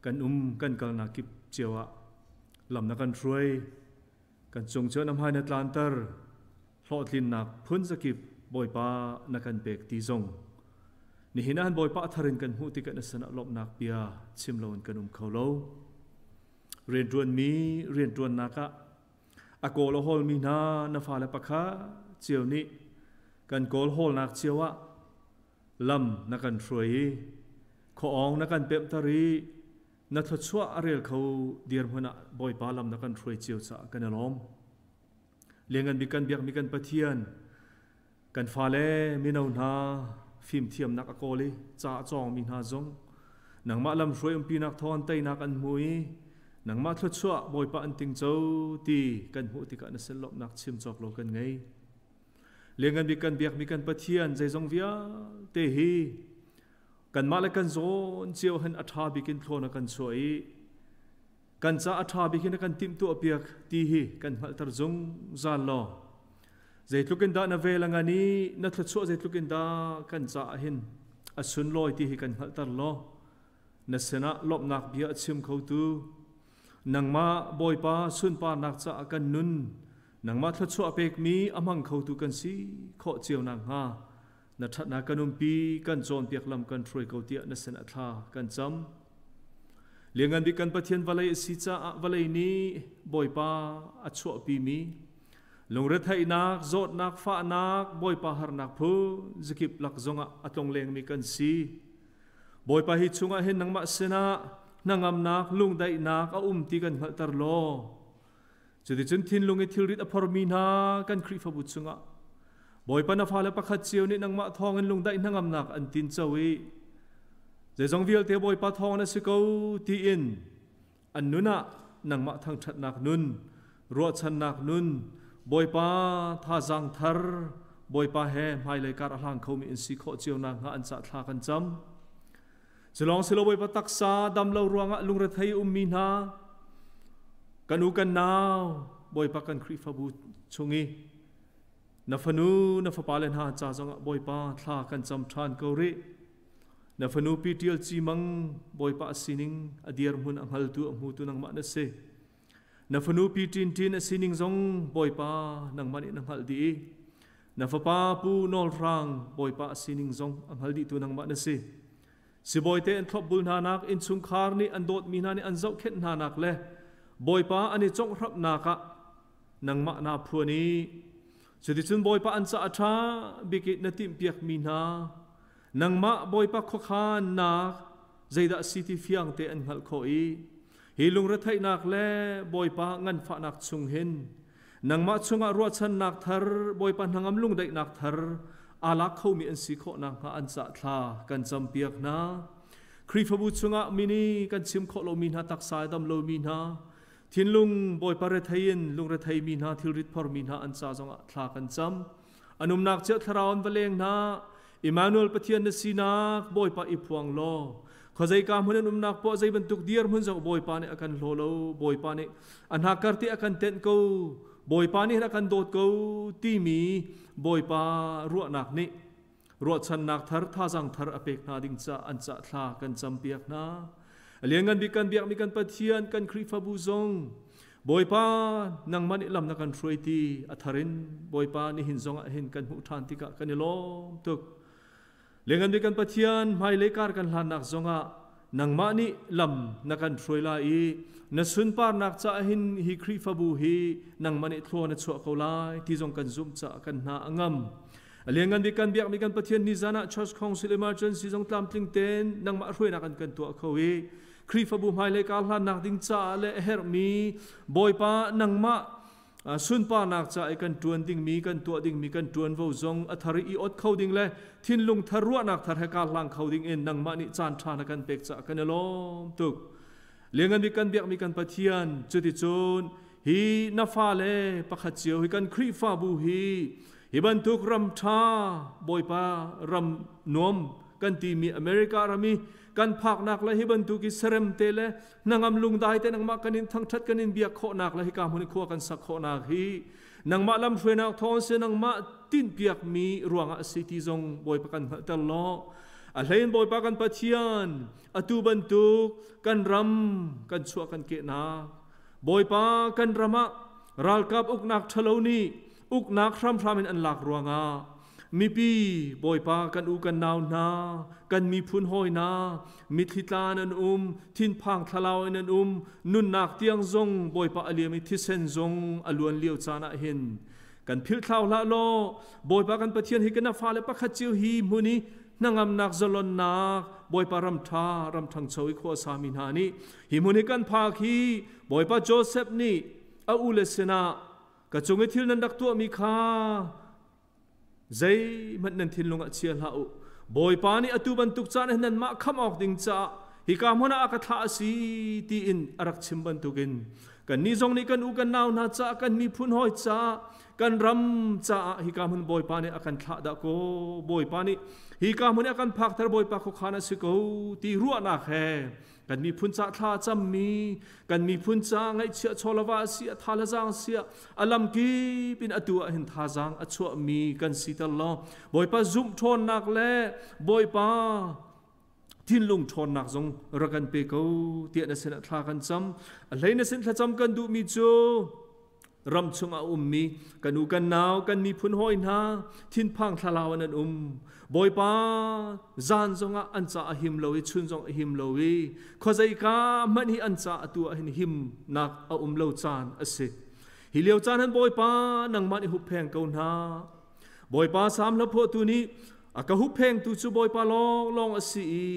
kan um kan kalnak kip cio ah lam na kan hruai, kan cung cu na hmai na tlanter, hlawhtlinnak phun zakip Bawipa na kan pek ti zong nihin ah Bawipa thar in kan hmuh tikah na sinah lawmhnak bia chim loin kan um kho lo. Rianṭuanmi rianṭuannak ah a kawl a hawlmi hna na fale pakhat cio nih kan kawl hawlnak cio ah lam na kan hruai i khuaawng na kan pemhter i na thluachuah a rel kho dirhmun ah Bawipa lam na kan hruai cio caah kan i lawm. Lianngan bik kan biakmi kan Pathian, kan fale mino hna fimthiamnak a kawl i ca a cawngmi hna zong nangmah lamhruai umpinak thawng teinak an hmu i nangmah thluachuah Bawipa an tingco ti kan hmuh tikah na sin lawmhnak chim cawk lo kan ngei. Lianngan bik kan biakmi kan Pathian, zeizong vialte hi kanmah le kan zawn cio hin a ṭha bik in thlawn a kan chuah i kan ca a ṭha bik in a kan timhtuah piak ti hi kan hngalhter zungzal law, zeitluk in dah na vel a ngan i na thluachuah zeitluk in dah kan caah hin a sunlawi ti hi kan hngalhter law, na sinah lawmhnak bia a chim khotu, nangmah Bawipa sunparnak caah kan nun, nangmah thluachuah pekmi a hmang khotu kan si khawh cio nakhnga na ṭhatnak kan umpi, kan cawnpiak, lam kan hruai ko tiah na sin a thla kan cam. Lianngan bik kan Pathian, vawlei a si caah vawlei nih Bawipa a chuahpimi lungretheihnak, zawtnak, fahnak, Bawipa harnak phun zakip lak zongah a tlonglengmi kan si. Bawipa, hi chungah hin nangmah sinah hnangamnak, lungdaihnak a um ti kan hngalhter law, cuticun thinlung i thilrit a phormi hna kan Khrihfabu chungah Bawipa na fale pakhat cio nih nangmah thawngin lungdaih hnangamnak an tinco i zeizong vialte Bawipa thawngin a si ko tiin an nun ah nangmah thangṭhatnak nun, ruahchannak nun, Bawipa thazaang thar, Bawipa he hmailei kar a hlang khomi in si khawh cio nakhnga an cah thla kan cam. Culawng silo Bawipa, taksa damlo ruangah lungrethei ummi hna kan u kan nau, Bawipa kan Khrihfabu chung i na fanu na fapa le hna ca zongah Bawipa thla kan cam ṭhan ko rih. Na fanu pi Ṭial Ci Mang, Bawipa a sining, a dirhmun a hngaltu, a hmutu nangmah na si. Na fanu pi Ṭin Ṭin a sining zong Bawipa nangmah nih na hngalh dih i na fapa Pu Nawl Hrang, Bawipa a sining zong a hngal dihtu nangmah na si. Sibawi te an thlopbul hna nak, innchungkhar nih an dawtmi hna nih an zohkhenh hna nak le Bawipa an i conghramhnak ah nangmah naa phuan i cuticun Bawipa an ca a ṭha bik i na timhpiakmi hna nangmah Bawipa khuakhannak zeidah si ti fiang te an hngalh khawh i hi lungretheihnak le Bawipa nganfahnak chung hin nangmah chungah ruahchannak thar, Bawipa hnangam lungdaihnak thar aa lak khomi an si khawh nakhnga an cah thla kan campiak hna. Khrihfabu chungah mini kan chim khawh lomi hna, taksa dam lomi hna, thinlung Bawipa rethei in lungrethei mi hna, thilrit phormi hna an ca zongah thla kan cam. An umnak cio thlarau an va leng hna. Emmanuel Pathian na sinak Bawipa i phuang law, khuazei ka hmun an umnak poah, zei bantuk dir hmun zong Bawipa nih a kan hlaw lo, Bawipa nih a hnakar te a kan tenh ko, Bawipa nih a kan dawt ko timi Bawipa ruahnak nih ruahchannak thar, thazang thar a pek hna ding ca an cah thla kan campiak hna. Lianngan bik kan biakmi kan Pathian, kan Khrihfabu zong Bawipa nangmah nih lam na kan hruai ti a thar in Bawipa nihin zongah hin kan hmuh ṭhan tikah kan i lawm tuk. Lengan bik kan Pathian hmailei kar kan hlannak zongah nangmah nih lam na kan hruai lai i na sunparnak caah hin hi Khrihfabu hi nangmah nih thlua na chuah ko lai ti zong kan zumh caah kan hna a ngam. A lianngan bik kan biakmi kan Pathian nizan ah Church Council Emergency zong tlamtling tein nangmah hruainak an kan tuah kho i Khrihfabu hmailei kar hlannak ding caah le a herhmi Bawipa nangmah sunparnak ca i kan ṭuan dingmi kan tuah dingmi kan ṭuanvo zong a thar i ot kho ding le thinlung thar ruahnak thar he kar hlang kho ding in nangmah nih caan ṭha na kan pek caah kan i lawm tuk. Lianngan bik kan biakmi kan Pathian, cuticun hi na fale pakhat cio hi kan Khrihfabu hi hi bantuk ram ṭha Bawipa ram nuam kan timi America ram i kan phaknak le hi bantuk i serem te le hnangam lungdai te nangmah kan in thangṭhat kan in biak khawhnak le hika hmun i khua kan sak khawhnak hi nangmah lamhruainak thawng si nangmah tinhpiakmi ruangah a si ti zong Bawipa kan hngalhter law a hlein Bawipa kan Pathian atu bantuk kan ram kan chuah kan kehnak Bawipa kan ram ah ralkap uknak ṭhalo nih uknak hramhram in an lak ruangah mipi Bawipa kan u kan nau hna kan miphun hawi hna mitthli tla nan um thinphang thlalau in an um nunnak tiang zong Bawipa a liam i thisen zong a luan lio caan ah hin kan philh thlau hlah law Bawipa kan Pathian hi kana fale pakhat cio hi hmun i hnangamnak zalonnak Bawipa ram ṭha ram ṭhangcho i khua sami hna nih hi hmun hi kan phak hi Bawipa Joseph nih a u le sinah ka cung i thil nan rak tuahmi kha zeihmanh nan thinlung ah chia hlah u. Bawipa nih atu bantuk caan hin nanmah khamh awk ding caah hika hmun ah a ka thlah a si tiin a rak chim bantukin kannih zong nih kan u kan nau hna caah kan miphun hawi caah kan ram caah hika hmun Bawipa nih a kan thlah dah kaw Bawipa nih hika hmun i a kan phakter Bawipa khuakhan a si ko ti ruahnak he kan miphun ca thla cammi kan miphun ca ngaihchiah chawlava si a tha le zaang sia a lam kip in atu ah hin thazaang a chuahmi kan si ter lo Bawipa zumh ṭhawnnak le Bawipa thinlung ṭhawnnak zong rak kan pe ko tiah na sinah thla kan cam a hlei na sin thlacam kan duhmi cu ram chungah ummi kan u kan nau kan miphun hawi hna thinphang thlalau in an um Bawipa zan zongah an ca a him lo i chun zong a him lo i khuazei ka hmanh hi an ca atu ah hin himnak a um lo caan a si hi lio caan han Bawipa nangmah nih huppheng ko hna Bawipa Salm hla phuahtu nih a ka hupphengtu cu Bawipa lawnglawng a si i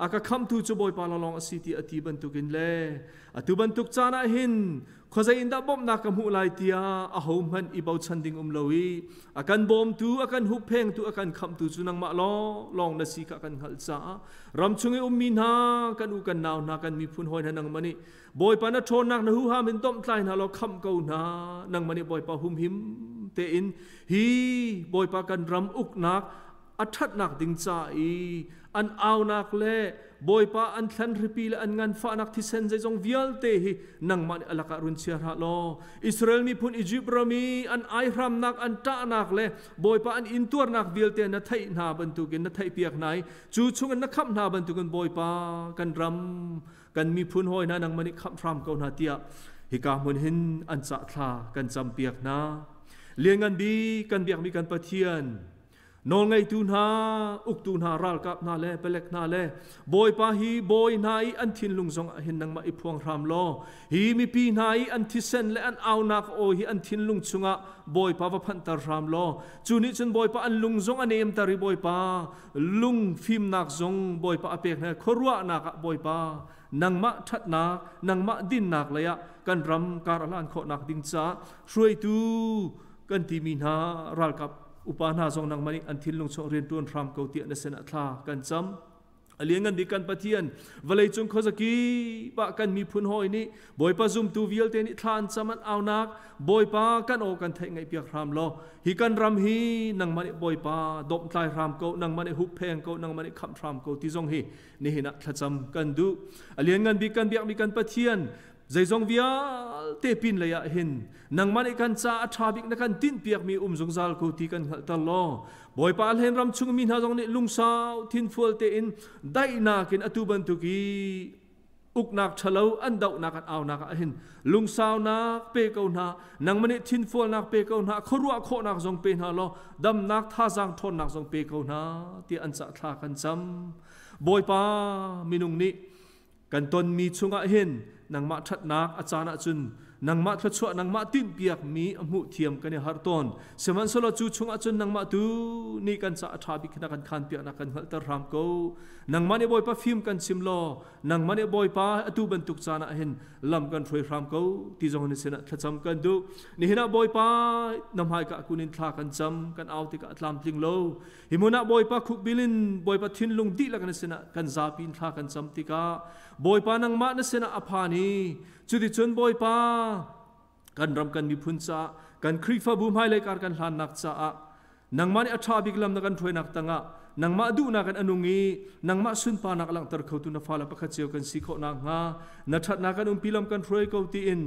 a ka khamhtu cu Bawipa lawnglawng a si ti a ti bantukin le atu bantuk caan ah hin khuazei in dah bawmhnak ka hmuh lai tiah ahohmanh i bochan ding um lo i a kan bawmtu a kan hupphengtu a kan khamhtu cu nangmah lawnglawng na si kha kan hngalh caah ram chung i ummi hna kan u kan nau hna kan miphun hawi hna nangmah nih Bawipa na ṭhawnnak na huham in domhtlai hna law khamh ko hna nangmah nih Bawipa humhim tein hi Bawipa kan ram uknak a ṭhatnak ding ca i an aunak le Bawipa an thlan hripi le an nganfahnak thisen zeizong vialte hi nangmah nih a lakah run chia hlah law Israel miphun Egypt ram i an aihramnak an ṭahnak le Bawipa an intuarnak vialte na theih hna bantukin na theihpiak hna i cu chungin na khamh hna bantukin Bawipa kan ram kan miphun hawi hna nangmah nih khamh hram ko hna tiah hika hmun hin an cah thla kan campiak hna lianngan bik kan biakmi kan Pathian nawlngeitu hna uktu hna ralkap hna le palek hna le Bawipa hi bawi hna i an thinlung zong ah hin nangmah i phuang hram law hi mipi hna i an thisen le an aunak aw hi an thinlung chungah Bawipa va phanhter hram law cu nih cun Bawipa an lung zong a nemter i Bawipa lung fimnak zong Bawipa a pek hna khuaruahnak ah Bawipa nangmah ṭhatnak nangmah dinnak lei ah kan ram kar a hlan khawhnak ding caah hruaitu kan timi hna ralkap upa hna zong nangmah nih an thinlung chung rianṭuan hram ko tiah na sinah thla kan cam a lianngan bik kan Pathian vawleicung khuazaki ah kan miphun hawi nih Bawipa zumtu vialte nih thla an cam an aunak Bawipa kan aw kan theih ngaihpiak hram law hi kan ram hi nangmah nih Bawipa dawmhtlai hram ko nangmah nih huppheng ko nangmah nih khamh hram ko ti zong hi nihin ah thlacam kan duh a lianngan bik kan biakmi kan Pathian zeizong vialte pin lei ah hin nangmah nih kan ca a ṭha bik na kan tinhpiakmi um zungzal ko ti kan hngalhter law Bawipa hlen ram chung mi hna zong nih lungsau thinfual tein daihnak in atu bantuk i Uknak ṭhalo an dohnak an aunak ah hin lungsaunak pe ko hna, nangmah nih thinfualnak pe ko hna, khuaruah khawhnak zong pe hna law damnak thazaang ṭhawnnak zong pe ko hna tiah an cah thla kan cam. Bawipa, minung nih kan tonmi chungah hin nangmah ṭhatnak a caan ahcun nangmah thluachuah, nangmah tinhpiakmi a hmuh thiam kan i harh tawn. Sihmanhsehlaw cu chungah cun nangmah tu nih kan ca a ṭha bik na kan khanpiaknak kan hngalhter hram ko. Nangmah nih Bawipa fim kan chim law, nangmah nih Bawipa atu bantuk caan ah hin lam kan hruai hram ko ti zong na sinah thlacam kan duh. Nihin ah Bawipa na hmaika kun in thla kan cam, kan au tikah a tlamtling lo. Hi hmun ah Bawipa khukbil in Bawipa thinlung dihlak na sinah kan zapi in thla kan cam tikah Bawipa nangmah na sinah a phan i cuticun Bawipa kan ram kan miphun caah, kan Khrihfabu hmailei kar kan hlannak caah nangmah nih a ṭha bik lam na kan hruainak tangah nangmah duhnak in a nung i nangmah sunparnak langhter khotu na fale pakhat cio kan si khawh nakhnga na ṭhatnak kan umpi lam kan hruai ko tiin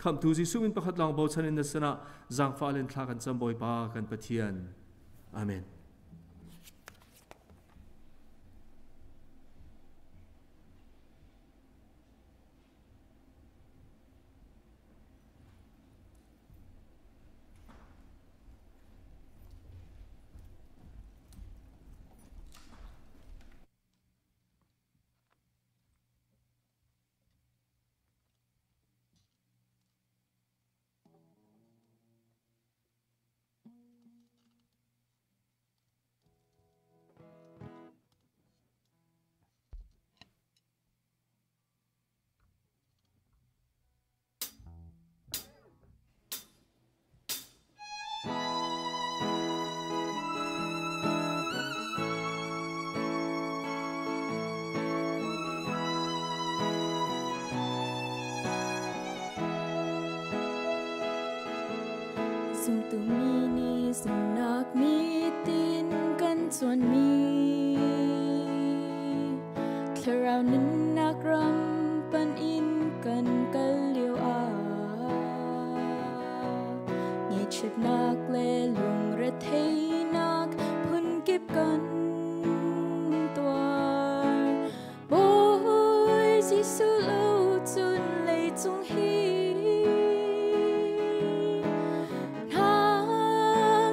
Khamhtu Jesuh min pakhat lawng bochan in na sinah zaangfah len thla kan cam, Bawipa kan Pathian. Amen. Zumtu mi nih zumhnak mitin kan cuanmi thlarau nunnak ram pan in kan kal lio ah ngaihchiatnak le lungretheihnak phunkip kan tuar. Bawi Jesuh lo cun leicung hi hna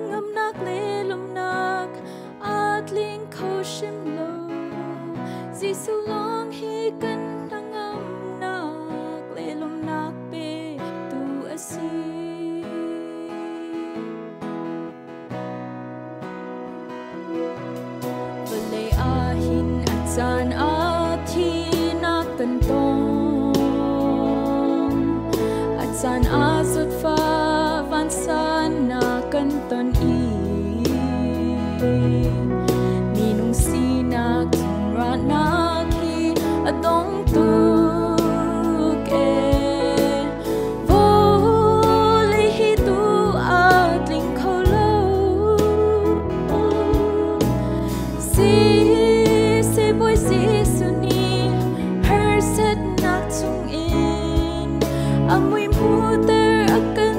ngamnak le lawmhnak a tling kho hrim lo. Jesuh lawng hi kan hnangamnak le lawmhnak pe tu a si. Vawlei ah hin a caan a thinak kan tong. A caan a zawtfa vansannak kan ton i minung sinak ruahnak hi a dong tuk ee. Vawlei hi tu a tling kho lo. Si Bawi Jesuh nih harsatnak chungin a mui hmuhter a kan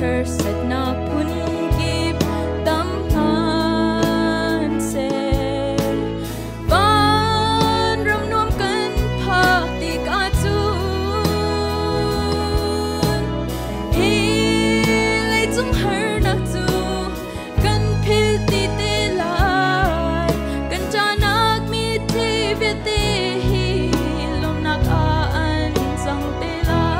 Harsatnak phunkip tam hmanhseh, vanram nuam kan phak tik ahcun, hi leicung harnak cu kan philh ti te lai. Kan ṭahnak mitthli vialte hi lawmhnak ah an cang te lai.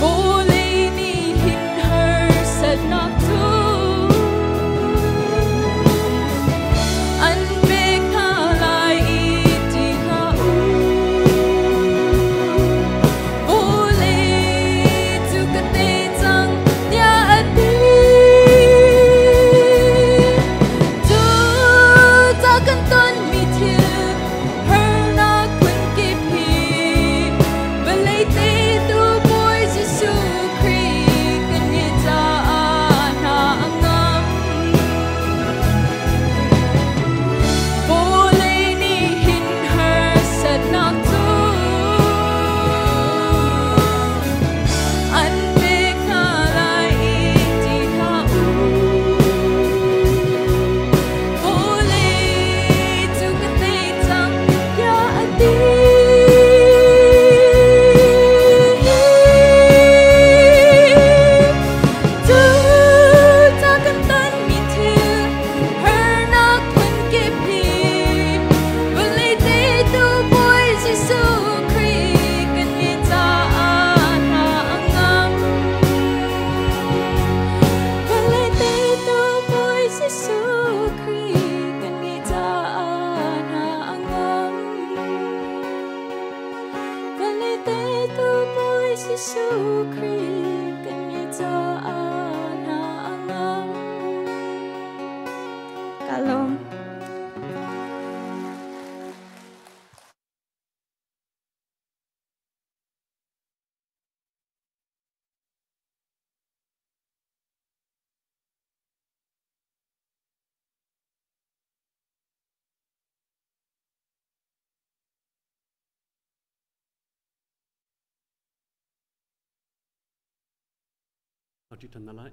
Vawlei nih hin harsatnak cu an pek hna lai i ṭih hlah u. Vawlei cu ka tei cang tiah a ti. Cucaah kan tonmi thil harnak phunkip hi, vawlei teitu Bawi Jesuh Khrih kan ngeih caah hna a ngam. Vawlei nih hin harsatnak cu an pek hna lai i ṭih hlah u. Vawlei cu ka tei cang tiah a ti. Cucaah kan tonmi thil harnak phunkip hi, vawlei teitu Bawi Jesuh Khrih kan ngeih caah hna a ngam. Vawlei teitu Bawi Jesuh Khrih kan ngeih caah hna a ngam. Vawlei teitu Bawi Jesuh Khrih kan ngeih caah hna a ngam. Ka lawm. A ṭi ṭhan hna lai.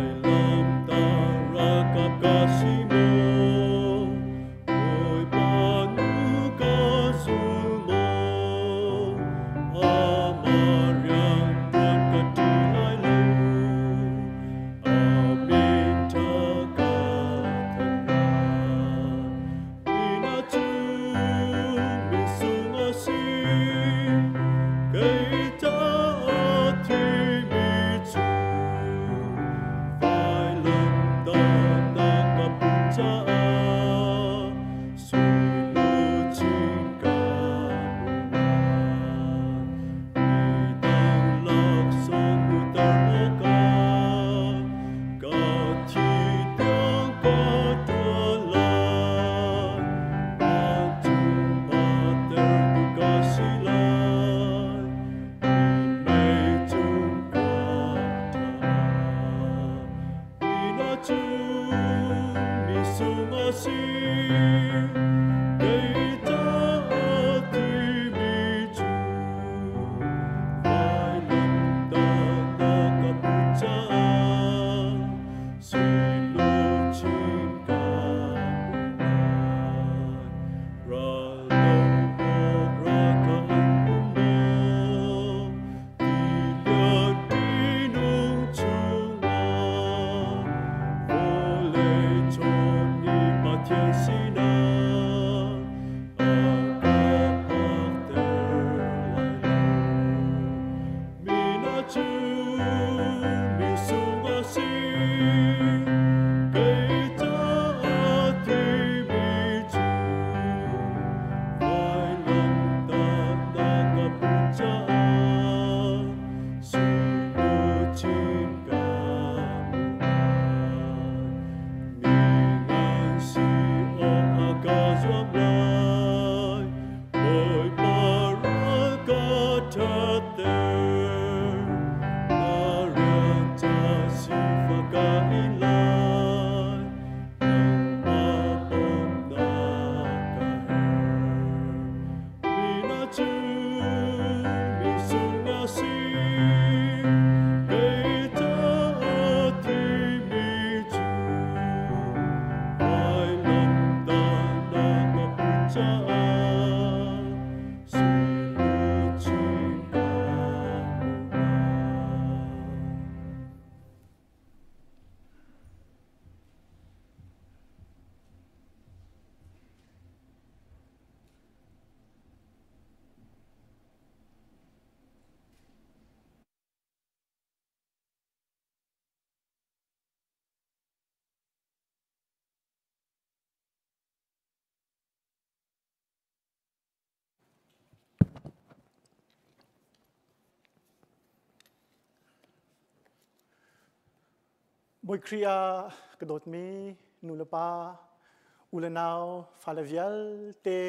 Vailamtah ralkap ka si maw? Bawipa nu ka zul maw? Amah rian ṭuan ka ṭih lai lo. A min ṭha ka thanh lai. Inn cu misung a si, kei caah thimi cu vailamtah na ka put caah sui luchin ka hmu lai. Midang laksawng hmuhter awkah ka thi tiang ka ṭuan lai. Vancung patertu ka si lai. Minmei cung khua ṭha. Inn cu misung a si, kei caah thimi cu vailamtah na ka put caah sui luchin ka hmu lai. Ral doh awk ralkap an um maw? Tilian ṭihnung chungah vawlei chawn nih Pathian Bawi Khrih ah ka dawtmi nu le pa, u le nau, fale vialte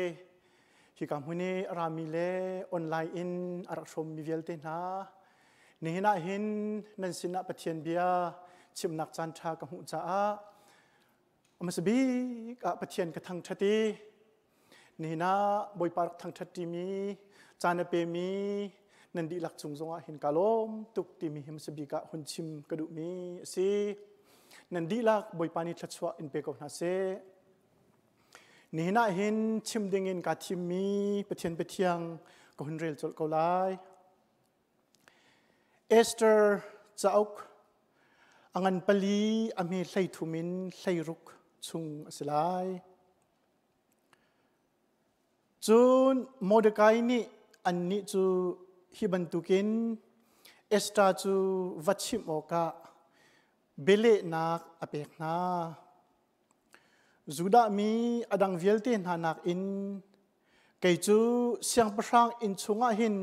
hika hmun i a rami le online in a rak hrawmmi vialte hna nihin ah hin nan sinah Pathian bia chimnak caan ṭha ka hmuh caah a hmasa bik ah Pathian ka thangṭhat i nihin ah Bawipa rak thangṭhat ṭimi caan a pemi nan dihlak cung zongah hin ka lawm tuk timi hi hmasa bik ah hun chim ka duhmi a si. Nan dihlak Bawipa nih thluachuah in pe ko hna seh. Nihin ah hin chim dingin kaa thimmi Pathian biathiang ka hun rel colh ko lai. Esther cauk a ngan pali a hme 13 in 16 chung a si lai. Cun Mordekai nih annih cu hi bantukin Esther cu va chimh awkah bialehnak a pek hna. Judah mi a dang vialte hna nakin kei cu siangpahrang inn chungah hin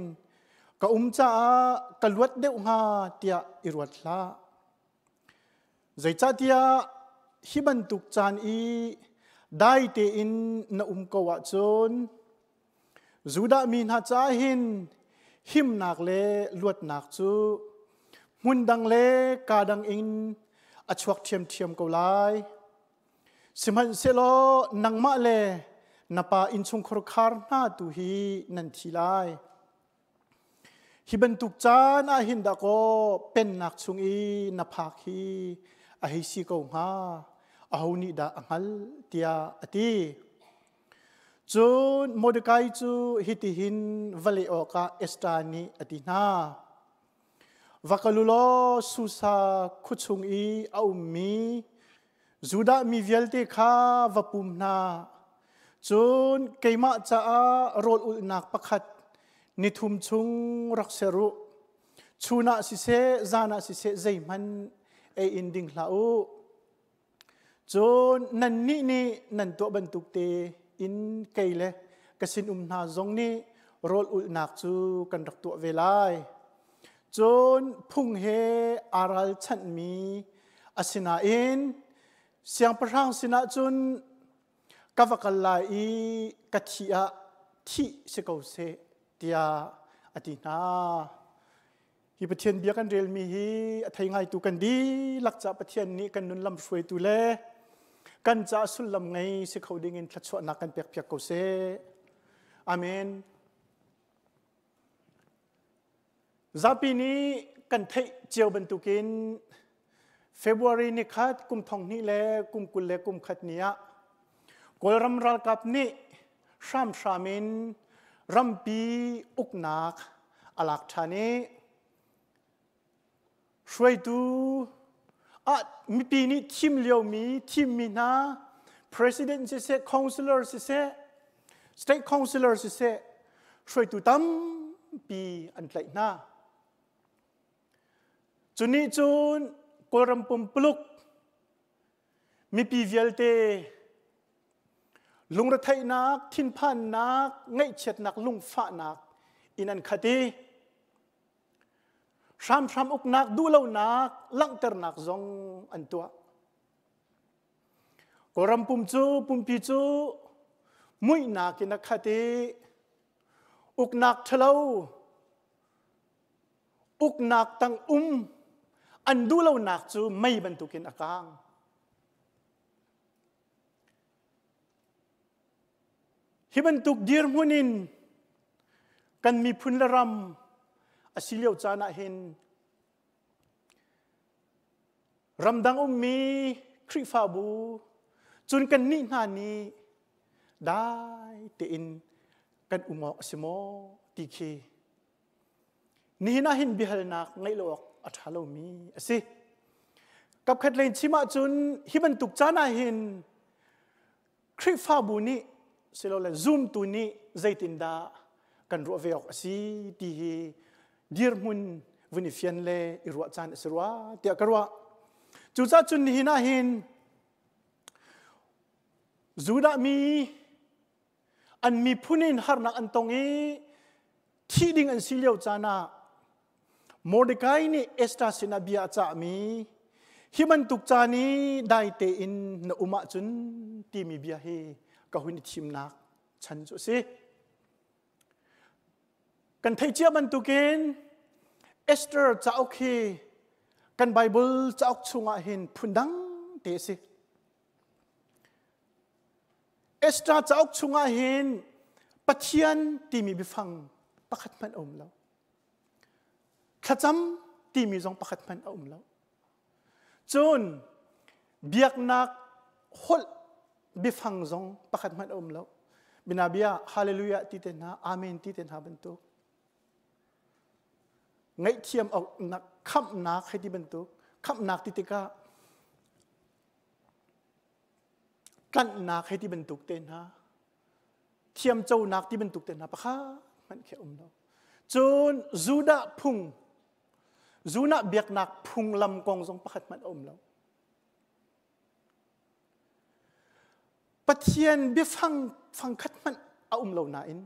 ka um caah ka luat deuh hnga tiah i ruat hlah. Zeicahtiah hi bantuk caan i dai tein na um ko ahcun Judah mi hna caah hin himnak le luatnak cu hmun dang le kaa dang in a chuak ṭhiamṭhiam ko lai. Sihmanhsehlaw nangmah le na pa innchungkhar khar hna tu hi nan thi lai. Hi bantuk caan ah hin dahkaw pennak chung i na phak hi a hei si ko hnga, aho nih dah a hngalh tiah a ti. Cun Mordekai cu hitihin va leh awkah Esther nih a ti hna. Va kal u law Susa khuachung i a ummi Judah mi vialte kha va pum hna. Cun keimah caah rawl ulhnak pakhat nithum chung rak ser u. Chun ah siseh, zan ah siseh zeihmanh ei in ding hlah u. Cun nannih nih nan tuah bantuk tein kei le ka sinum hna zong nih rawl ulhnak cu kan rak tuah ve lai. Cun phung he aa ralchanhmi asinain siangpahrang sinah cun ka va kal lai i ka thih ah thih si ko seh tiah a ti hna. Hi Pathian bia kan relmi hi a thei ngaitu kan dihlak ca Pathian nih kan nun lam hruaitu le kan ca sullam ngei si kho ding in thluachuahnak kan pek piak ko seh. Amen. Zapi nih kan theih cio bantukin February ni khat kum thong hnih le kum 21 ni ah Kawlram ralkap nih hramhram in rampi uknak a lak ṭhan i hruaitu ah mipi nih thim liomi thimmi hna president siseh councilor siseh state councilor siseh hruaitu tampi an tlaih hna. Cu nih cun Kawlram pumpuluk mipi vialte lungretheihnak, thinphannak, ngaihchiatnak, lungfahnak in an khat i hramhram uknak duhlonak langhternak zong an tuah. Kawlram pum cu pumpi cu muihnak in a khat i uknak ṭhalo uknak tang um an duhlonak cu mei bantukin a kang. Hi bantuk dirhmun in kan miphun le ram a si lio caan ah hin ramdang ummi Khrihfabu cun kan nih hna nih dai tein kan um awk a si maw ti khi Nihin ah hin biahalnak ngeih lo awk a ṭha lomi a si. Kapkhat lei chim ahcun hi bantuk caan ah hin Khrihfabu nih silole zumtu nih zeitindah kan ruah ve awk a si ti hi dirhmun vun i fian le i ruah caan a si rua tiah ka ruah. Cucaah cun nihin ah hin Judah mi an miphun in harnak an tong i thih ding an si lio caan ah Mordecai nih Esther sinah bia a cahmi Hi bantuk caan i dai tein na um ahcun timi bia hi ka hun i thimnak chan cu a si. Kan theih cia bantukin Esther cauk hi kan Bible cauk chungah hin phundang te a si. Esther cauk chungah hin Pathian timi biafang pakhat hmanh a um lo. Thlacam timi zong pakhat hmanh a um lo. Cun biaknak holh biafang zong pakhat hmanh a um lo. Binabia hallelujah ti te hna, amen ti te hna bantuk. Ngaihthiam nak khamhnak hei ti bantuk, khamhnak ti tikah tlanhnak hei ti bantuk te hna, thiamconak ti bantuk te hna pakhat hmanh khi a um lo. Cun Judah phung, Judah biaknak phunglam kong zong pakhat hmanh a um lo. Pathian biafang fangkhat hmanh a um lo nain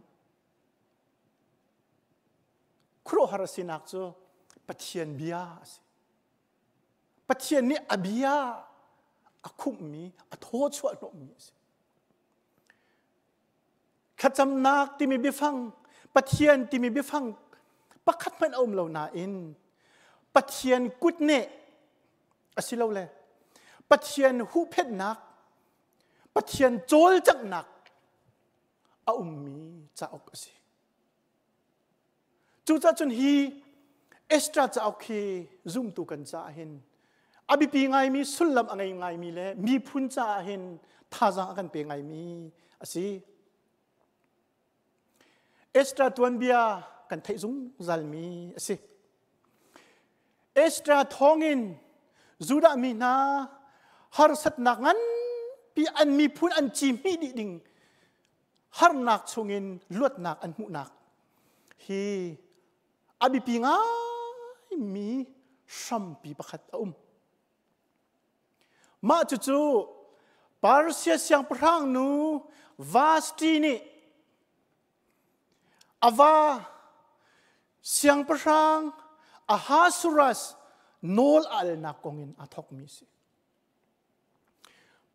khuaruahhar a sinak cu Pathian bia a si. Pathian nih a bia a khumhmi, a thaw chuah hnawhmi a si. Thlacamnak timi biafang, Pathian timi biafang pakhat hmanh a um lo nain Pathian kutneh asilole Pathian huhphenhnak, Pathian cawlcanghnak a ummi cauk a si. Cucaah cun hi Esther cauk hi zumtu kan caah hin a biapi ngaimi sullam a ngei ngaimi le miphun caah hin thazaang a kan pe ngaimi a si. Esther tuanbia kan theih zungzalmi a si. Esther thawngin Judah mi hna harsatnak nganpi an miphun an ci hmih dih ding harnak chungin luatnak an hmuhnak hi a biapi ngaimi hrampi pakhat a um. Mah cucu Persia siangpahrang nu Vashti nih a va siangpahrang Ahasuerus nawl a alnak kong in aa thawkmi a si.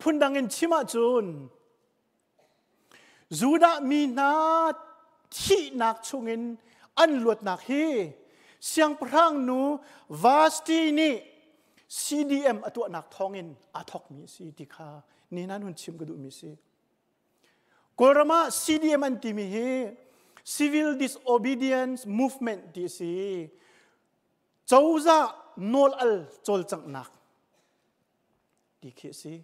Phundang in chim ahcun Judah mi hna thihnak chungin an luatnak hi siangpahrang nu Vashti nih CDM a tuahnak thawngin aa thawkmi a si ti kha ni nan hun chim ka duhmi a si. Kawlram ah CDM an timi hi Civil Disobedience Movement ti a si. Cozah nawl al cawlcanghnak ti khi a si.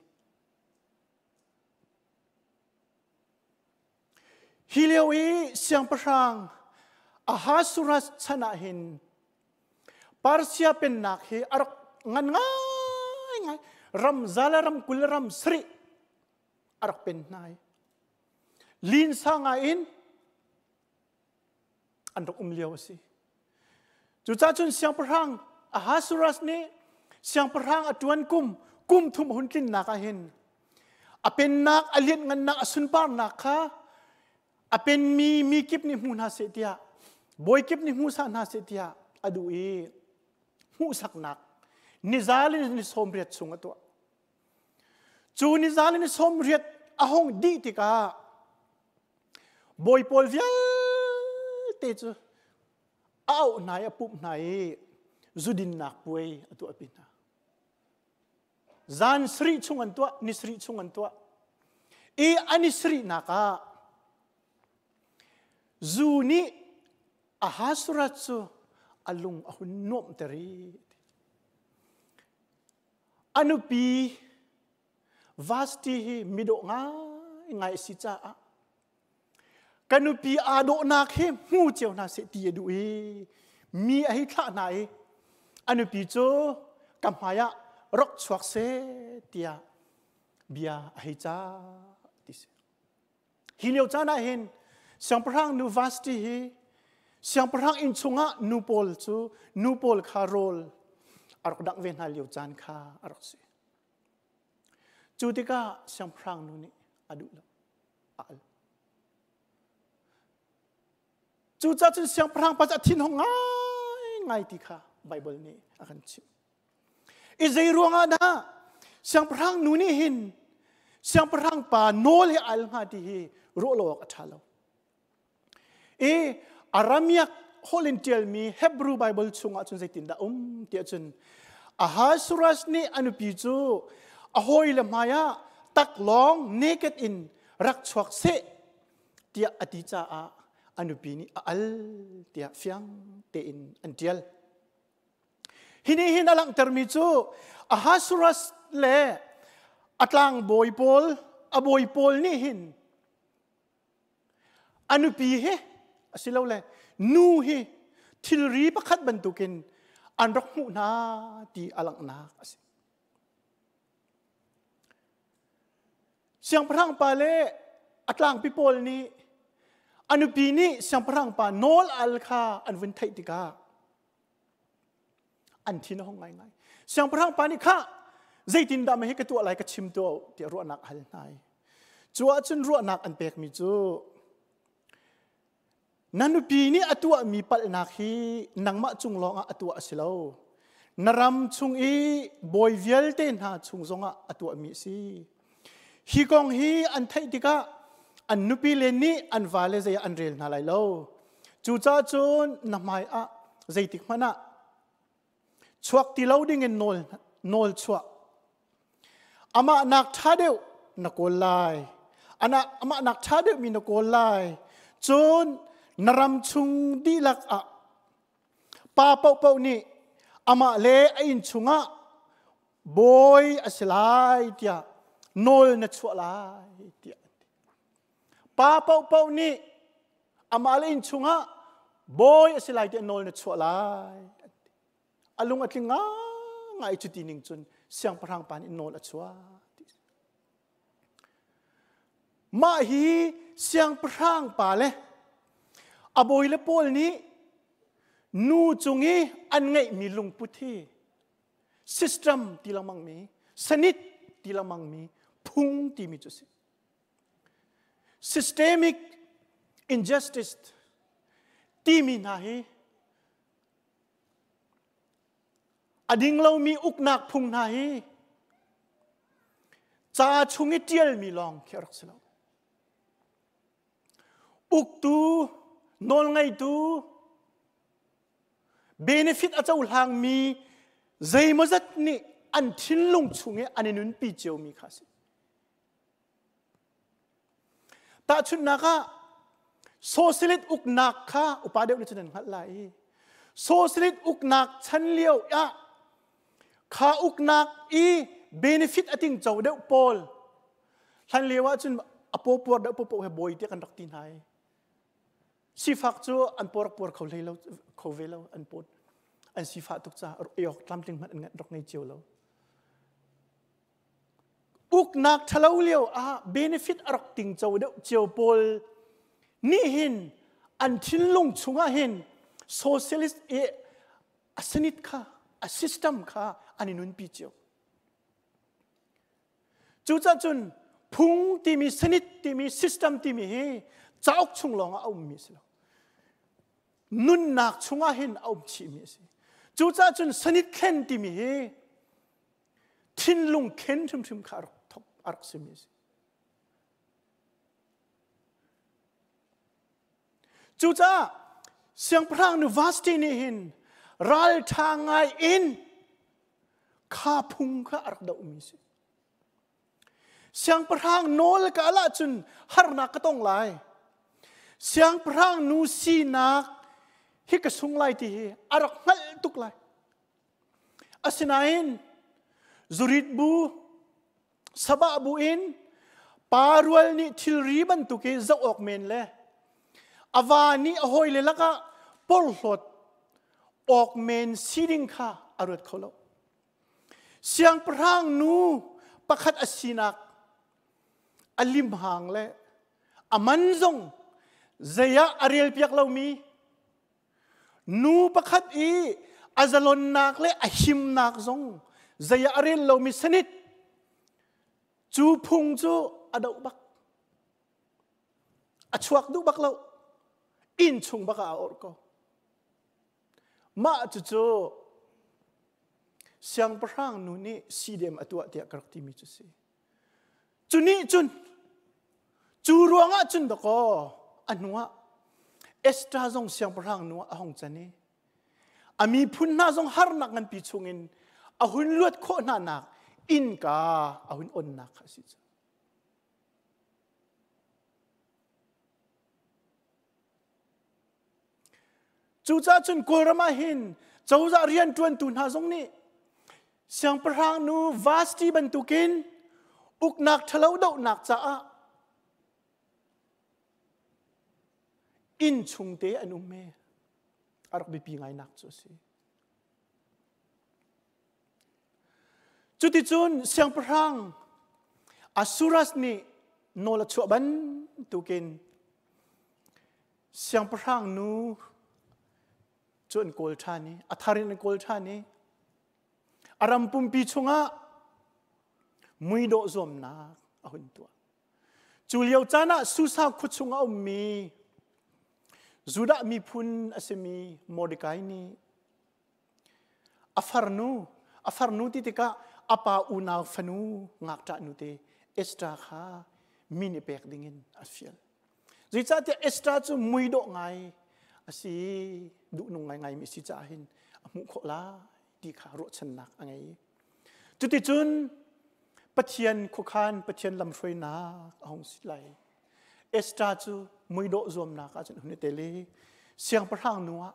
Hi lio i siangpahrang Ahasuerus chan ah hin Persia pennak hi a rak ngan ngaingai ram za le ram 20 ram sarih a rak pen hna i linsa ngai in an rak um lio a si. Cucaah cun siangpahrang Ahasuerus nih siangpahrang a ṭuan kum kum thum a hun tlinnak ah hin a pennak a lianhngannak a sunparnak kha a penmi mi kip nih hmu hna seh tiah bawi kip nih hmu sah hna seh tiah a duh i hmuhsaknak nizal in ni 80 chung a tuah. Cu nizal in ni 80 a hung dih tikah Bawi pawl vialte cu a auh hna i a pumh hna i zudinnak puai a tuahpi hna. Zan sarih chung an tuah, ni sarih chung an tuah. I an i sarihnak ah zu nih Ahasuerus cu a lung a hun nuamhter i a nupi Vashti hi midawh ngaingai a si caah ka nupi aa dawhnak hi hmu cio hna seh ti a duh i mi a hei thlah hna i a nupi cu ka hmai ah rok chuak seh tiah bia a hei cah ti si. Hi lio caan ah hin siangpahrang nu Vashti hi siangpahrang inn chungah nu pawl cu nu pawl kha rawl a rak dangh ve hna lio caan kha a rak si. Cu tikah siangpahrang nu nih a duh lo, a al. Cucaah cun siangpahrang pa cu a thinhung ngaingai ti kha Baibal nih a kan chimh. I zei ruangah dah siangpahrang nu nih hin siangpahrang pa nawl hi al hnga ti hi ruah lo awk a ṭha lo. I Aramiak holh in ṭialmi Hebrew Bible chungah cun zeitindah um tiah cun Ahasuerus nih a nupi cu a hawile hmaiah taklawng naked in rak chuak seh tiah a ti caah a nupi nih a al tiah fiang tein an ṭial. Hi nih hin a langhtermi cu Ahasuerus le a tlangbawi pawl, a bawi pawl nih hin A nupi hi asilole nu hi thilri pakhat bantukin an rak hmuh hna ti a langhnak a si. Siangpahrang pa le a tlangpi pawl nih a nupi nih siangpahrang pa nawl al kha an vun theih tikah an thin a hung ngaingai. Siangpahrang pa nih khah zeitindah mah hi ka tuah lai ka chim tuah tiah ruahnak a hal hna i cu ahcun ruahnak an pekmi cu na nupi nih a tuahmi palhnak hi nangmah cung lawngah a tuah a si lo. Na ram chung i bawi vialte hna chung zongah a tuahmi a si. Hi kong hi an theih tikah an nupi le nih an vale zei ah an rel hna lai lo. Cucaah cun na hmai ah zeitik hmanh ah chuak ti lo dingin nawl, nawl chuah. Amah nak ṭha deuh na kawl lai. Ana, amah nak ṭha deuhmi na kawl lai. Cun na ram chung dihlak ah pa paohpaoh nih amah le a inn chungah bawi a si lai tiah nawl na chuah lai tiah an ti. Pa paohpaoh nih amah le inn chungah bawi a si lai tiah nawl na chuah lai an ti. A lung a tling ngai cuti ning cun siangpahrang pa nih nawl a chuah. Mah hi siangpahrang pa le a bawi le pawl nih nu cung i an ngeihmi lungput hi system ti lengmang mi sanit ti lengmang mi phung timi cu si systemic injustice timi hna hi a ding lomi uknak phung hna hi ca chung i ṭialmi lawng khi a rak si lo uktu nawlngeitu benefit a cohlangmi zeimawzat nih an thinlung chung i an i nunpi ciomi kha a si. Tahchunhnak ah socialist uknak kha upa deuh nih cun an hngalh lai i socialist uknak chan lio ah kha uknak i benefit a tingco deuh pawl hlan lio ah cun a pawpuar deuh paohpaoh he bawi tiah kan rak ti hna i Sifak cu an puar kho hlei lo kho ve lo an pawt an sifah tuk caah ei awk tlamtling hmanh an rak ngei cio lo. Uknak ṭhalo lio ah benefit a rak tingco deuh cio pawl nih hin an thinlung chungah hin socialist i a sanit kha a system kha an i nunpi cio. Cucaah cun phung timi sanit timi system timi hi cauk chung lawngah a ummi a si lo. Nunnak chungah hin a um chihmi a si. Cucaah cun sanit thlen timi hi thinlung thlen hrimhrim kha a rak thok a rak simi a si. Cucaah siangpahrang nu Vasti nih hin ralṭha ngai in kha phung kha a rak dohmi a si. Siangpahrang nawl ka al ahcun harnak ka tong lai. Siangpahrang nu sinak hi ka sung lai ti hi a rak hngalh tuk lai. Asinain zurit bu, sabah bu in pa rual nih thilri bantuk i zoh awk men le a va nih a hawile lakah porhlawt awk men sining kha a ruat kho lo. Siangpahrang nu pakhat a sinak a limhang le a man zong zei ah a relpiak lomi nu pakhat i a zalonnak le a himnak zong zei ah a rel lomi sanit cu phung cu a doh bak. A chuak duh bak lo. Inn chung bak ah a orh ko. Mah cucu Siangpahrang nu nih CDM a tuah tiah ka rak timi cu si. Cu nih cun cu ruangah cun dakaw a hnuah Esther zong siangpahrang nu ah a hong can i a miphun hna zong harnak nganpi chungin a hun luat khawh hna nak innka a hun onnak kha a si cu. Cucaah cun Kawlram ah hin cozah rianṭuantu hna zong nih siangpahrang nu Vasti bantukin uknak ṭhalo dohnak caah inn chungte an um i a rak biapi ngainak cu a si. Cuticun siangpahrang Asuras nih nawl a chuah bantukin siangpahrang nu cu an kawl ṭhan i a thar in an kawl ṭhan i a ram pumpi chungah muidawh zuamnak a hun tuah. Cu lio caan ah Susa khua chung a ummi Judah miphun a simi Mordecai nih A farnu ti tikah a pa unau fanu ngakṭah nute Esther kha min i pek dingin a fial. Zeicahtiah Esther cu muidawh ngai a si, duhnung ngaingaimi a si caah hin a hmuh khawh lai ti kha ruahchannak a ngei. Cuticun Pathian khuakhan, Pathian lamhruainak a hung si lai. Esther cu muidawh zuamnak ah cun a hun i tel i siangpahrang nu ah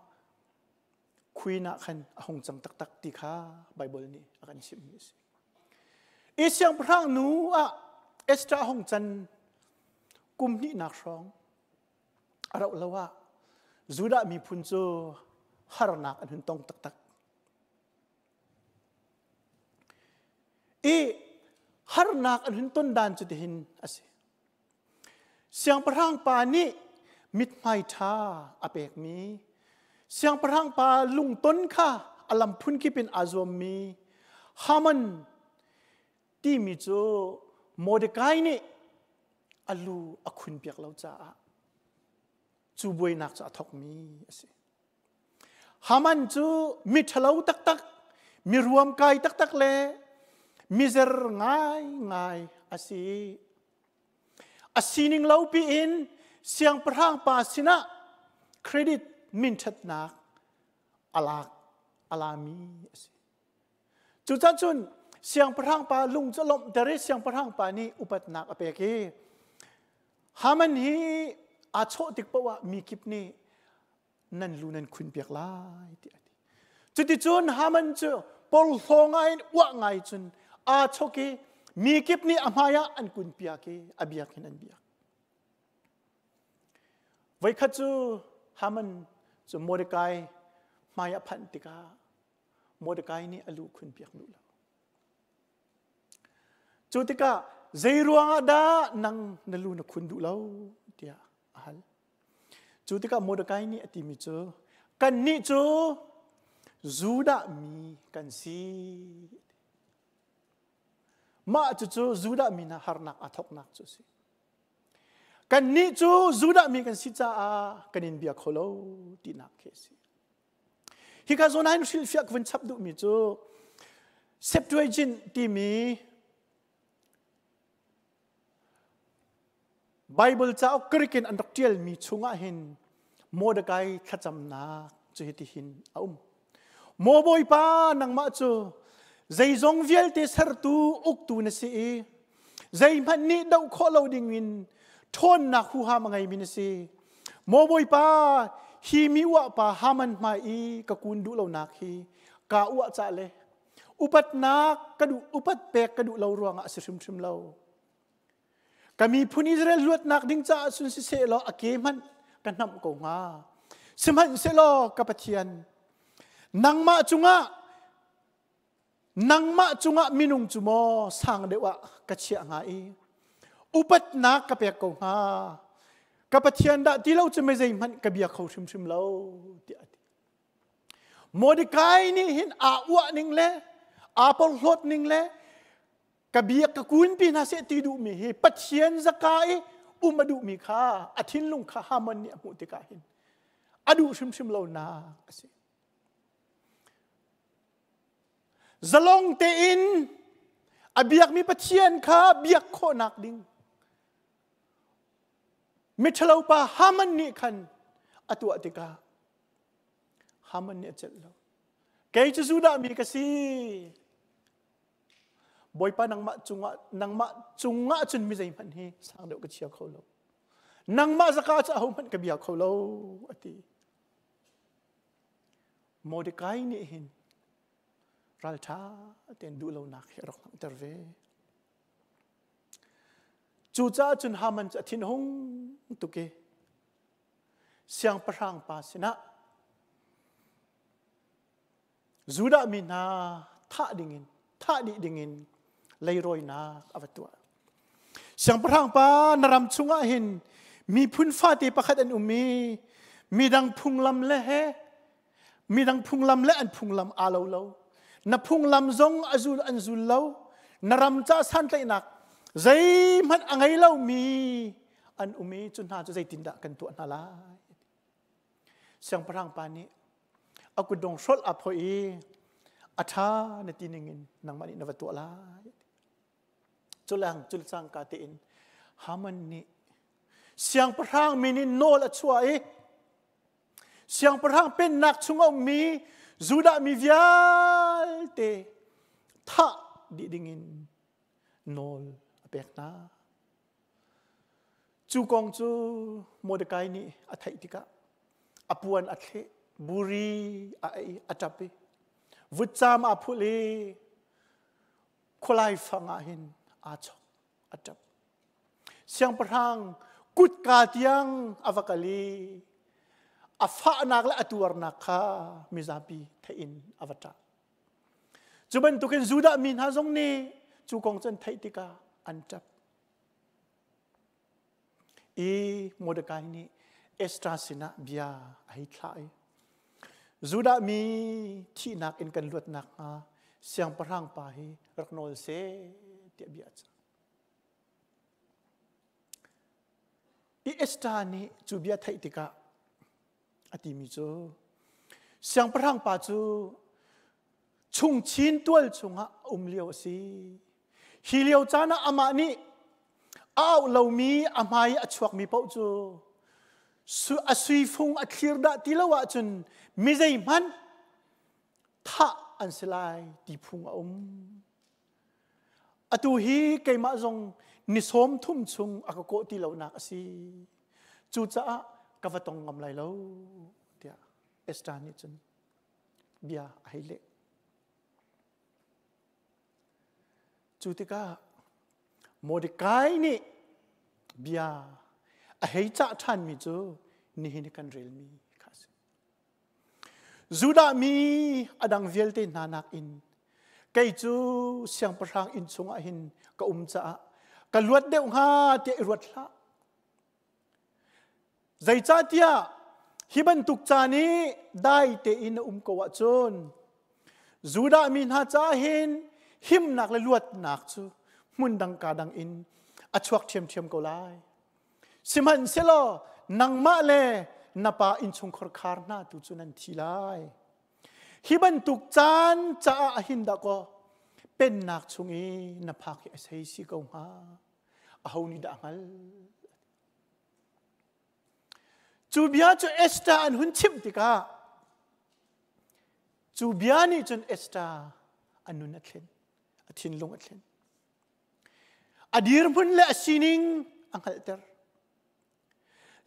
queen ah khan a hung cang taktak ti kha Bible nih a kan chimhmi a si. I siangpahrang nu ah Esther a hung can kum hnihnak hrawng a rauh lo ah Judah miphun cu harnak an hun tong taktak. I harnak an hun ton dan cu tihin a si. Siangpahrang pa nih mithmai ṭha a pekmi, siangpahrang pa lungton kha a lam phunkip in aa zuammi Haman timi cu Mordecai nih a lu a khunpiak lo caah cu buainak cu a thawkmi a si. Haman cu miṭhalo taktak, mi ruamkai taktak le mizer ngaingai a si. A sining lo piin siangpahrang pa sinah credit minṭhatnak a lak a lami a si. Cucaah cun siangpahrang pa lung cu a lawmhter i siangpahrang pa nih upatnak a pek i Haman hi aa chawh tik paoh ah mi kip nih nan lu nan khun piak lai tiah a ti. Cuticun Haman cu porhlaw ngai in uah ngai cun aa chok i mi kip nih a hmaiah an kun piak i a biak in an biak. Voikhat cu Haman cu Mordecai hmai a phanh tikah Mordecai nih a lu khun piak duh lo. Cu tikah zei ruangah dah nang na lu na khun duh lo tiah a hal. Cu tikah Mordecai nih a timi cu kannih cu Judah mi kan si. Mah cucu Judah mi hna harnak aa thawknak cu a si. Kannih cu Judah mi kan si caah kan in bia kho lo tinak khi a si. Hika zawn ah hin hrilhfiah ka vun chap duhmi cu Septuagint timi Baibal cauk Greek in an rak ṭialmi chungah hin Mordecai thlacamnak cu hitihin a um. Maw Bawipa, nangmah cu zeizong vialte sertu uktu na si i zeihmanh nih doh khawh lo dingin ṭhawnnak huham a ngeimi na si. Maw Bawipa, hi mi uahpa Haman hmai i ka kun duh lonak hi kaa uah cah le upatnak ka duh upat pek ka duh lo ruangah a si hrimhrim lo. Ka miphun Israel luatnak ding caah cun siseh law a ke hmanh ka hnamh ko hnga. Sihmanhsehlaw ka Pathian, nangmah cungah nangmah cungah minung cu maw sang deuh ah ka chiah hnga i upatnak ka pek ko hnga. Ka Pathian dah ti lo cu mei hmanh ka bia kho hrimhrim lo tiah a ti. Mordecai nih hin aa uah ning le aa porhlawt ning le ka biak ka kunpi hna seh ti duhmi hi Pathian zaka i um a duhmi kha a thinlung kha Haman nih a hmuh tikah hin a duh hrimhrim lonak a si. Zalong tein a biakmi Pathian kha biak khawhnak ding miṭhalo pa Haman nih khan a tuah tikah Haman nih a celh lo. Kei cu Judah mi ka si. Bawipa nangmah cungah nangmah cungah cun mi zeihmanh hi sang deuh ka chia kho lo. Nangmah zaka cu ahohmanh ka bia kho lo a ti. Mordecai nih hin ralṭha tein duhlonak hi a rak langhter ve. Cucaah cun Haman cu a thinhung tuk i siangpahrang pa sinah Judah mi hna thah dingin thah dih dingin leirawinak a va tuah. Siangpahrang pa na ram chungah hin miphun fate pakhat an um i midang phunglam le he midang phunglam le an phunglam aa lo lo. Na phunglam zong a zul an zul lo. Na ram ca santlaihnak zeihmanh a ngei lomi an um i cu hna cu zeitindah kan tuah hna lai? Siangpahrang pa nih a kutdong hrolh aa phoih i a ṭha na ti ningin nangmah nih na va tuah lai. Culang culcangka tein Haman nih siangpahrang min in nawl a chuah i siangpahrang pennak chung a ummi Judah mi vialte thah dih dingin nawl a pek hna. Cu kong cu Mordecai nih a theih tikah a puan a thleh, buri a ei, a ṭap i vutcaam aa phulh i khualai fang ah hin aa chok, a ṭap. Siangpahrang kutka tiang a va kal i a fahnak le a tuarnak kha mizapi theih in a va ṭah. Cu bantukin Judah mi hna zong nih cu kong cu an theih tikah an ṭap. I Mordecai nih Esther sinah bia a hei thlah i Judah mi thihnak in kan luat nakhnga siangpahrang pa hi rak nawl seh tiah bia a cah. I Esther nih cu bia theih tikah a timi cu siangpahrang pa cu chungchin tual chungah a um lio a si. Hi lio caan ah amah nih a auh lomi a hmai a chuakmi paoh cu a suifung a thlir dah ti lo ahcun mi zeihmanh thah an si lai ti phung a um. Atu hi keimah zong ni sawm thum chung a ka kawh ti lonak a si. Cucaah ka va tong ngam lai lo tiah Esther nih cun bia a hei leh. Cu tikah Mordecai nih bia a hei cah ṭhanmi cu nihin i kan relmi kha a si. Judah mi a dang vialte hna nakin kei cu siangpahrang inn chungah hin ka um caah ka luat deuh hnga tiah i ruat hlah. Zeicahtiah hi bantuk caan i dai tein na um ko ahcun Judah mi hna caah hin himnak le luatnak cu hmun dang ka dang in a chuak ṭhiamṭhiam ko lai. Sihmanhsehlaw nangmah le na pa innchungkhar khar hna tu cu nan thi lai. Hi bantuk caan caah a hin dah kaw pennak chung i na phak hi a sei si ko hnga. Aho nih dah hngal? Cu bia cu Esther an hun chimh tikah cu bia nih cun Esther a nun a thlen, a thinlung a thlen. A dirhmun le a sining a hngalhter.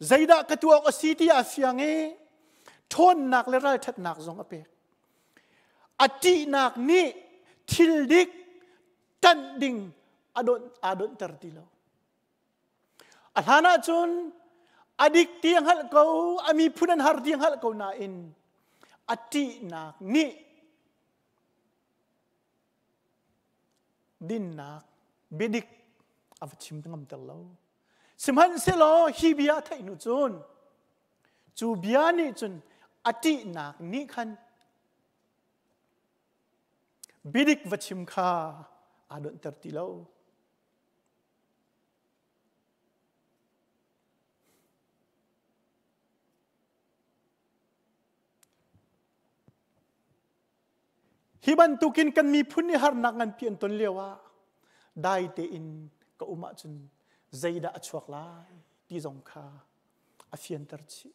Zeidah ka tuah awk a si ti a fiang i ṭhawnnak le ralṭhatnak zong a pek. A ṭihnak nih thil dik ṭanh ding a donh aa donhter ti lo. A hlan ahcun a dik ti a hngalh ko, a miphun an har ti a hngalh ko nain a ṭihnak nih dinnak biadik a va chim ngam ter lo. Sihmanhsehlaw hi bia a theih hnu cun cu bia nih cun a ṭihnak nih khan biadik va chim kha aa donhter ti lo. Hi bantukin kan miphun nih harnak nganpi an ton lio ah dai tein ka um ahcun zeidah a chuak lai ti zong kha a fianter chih.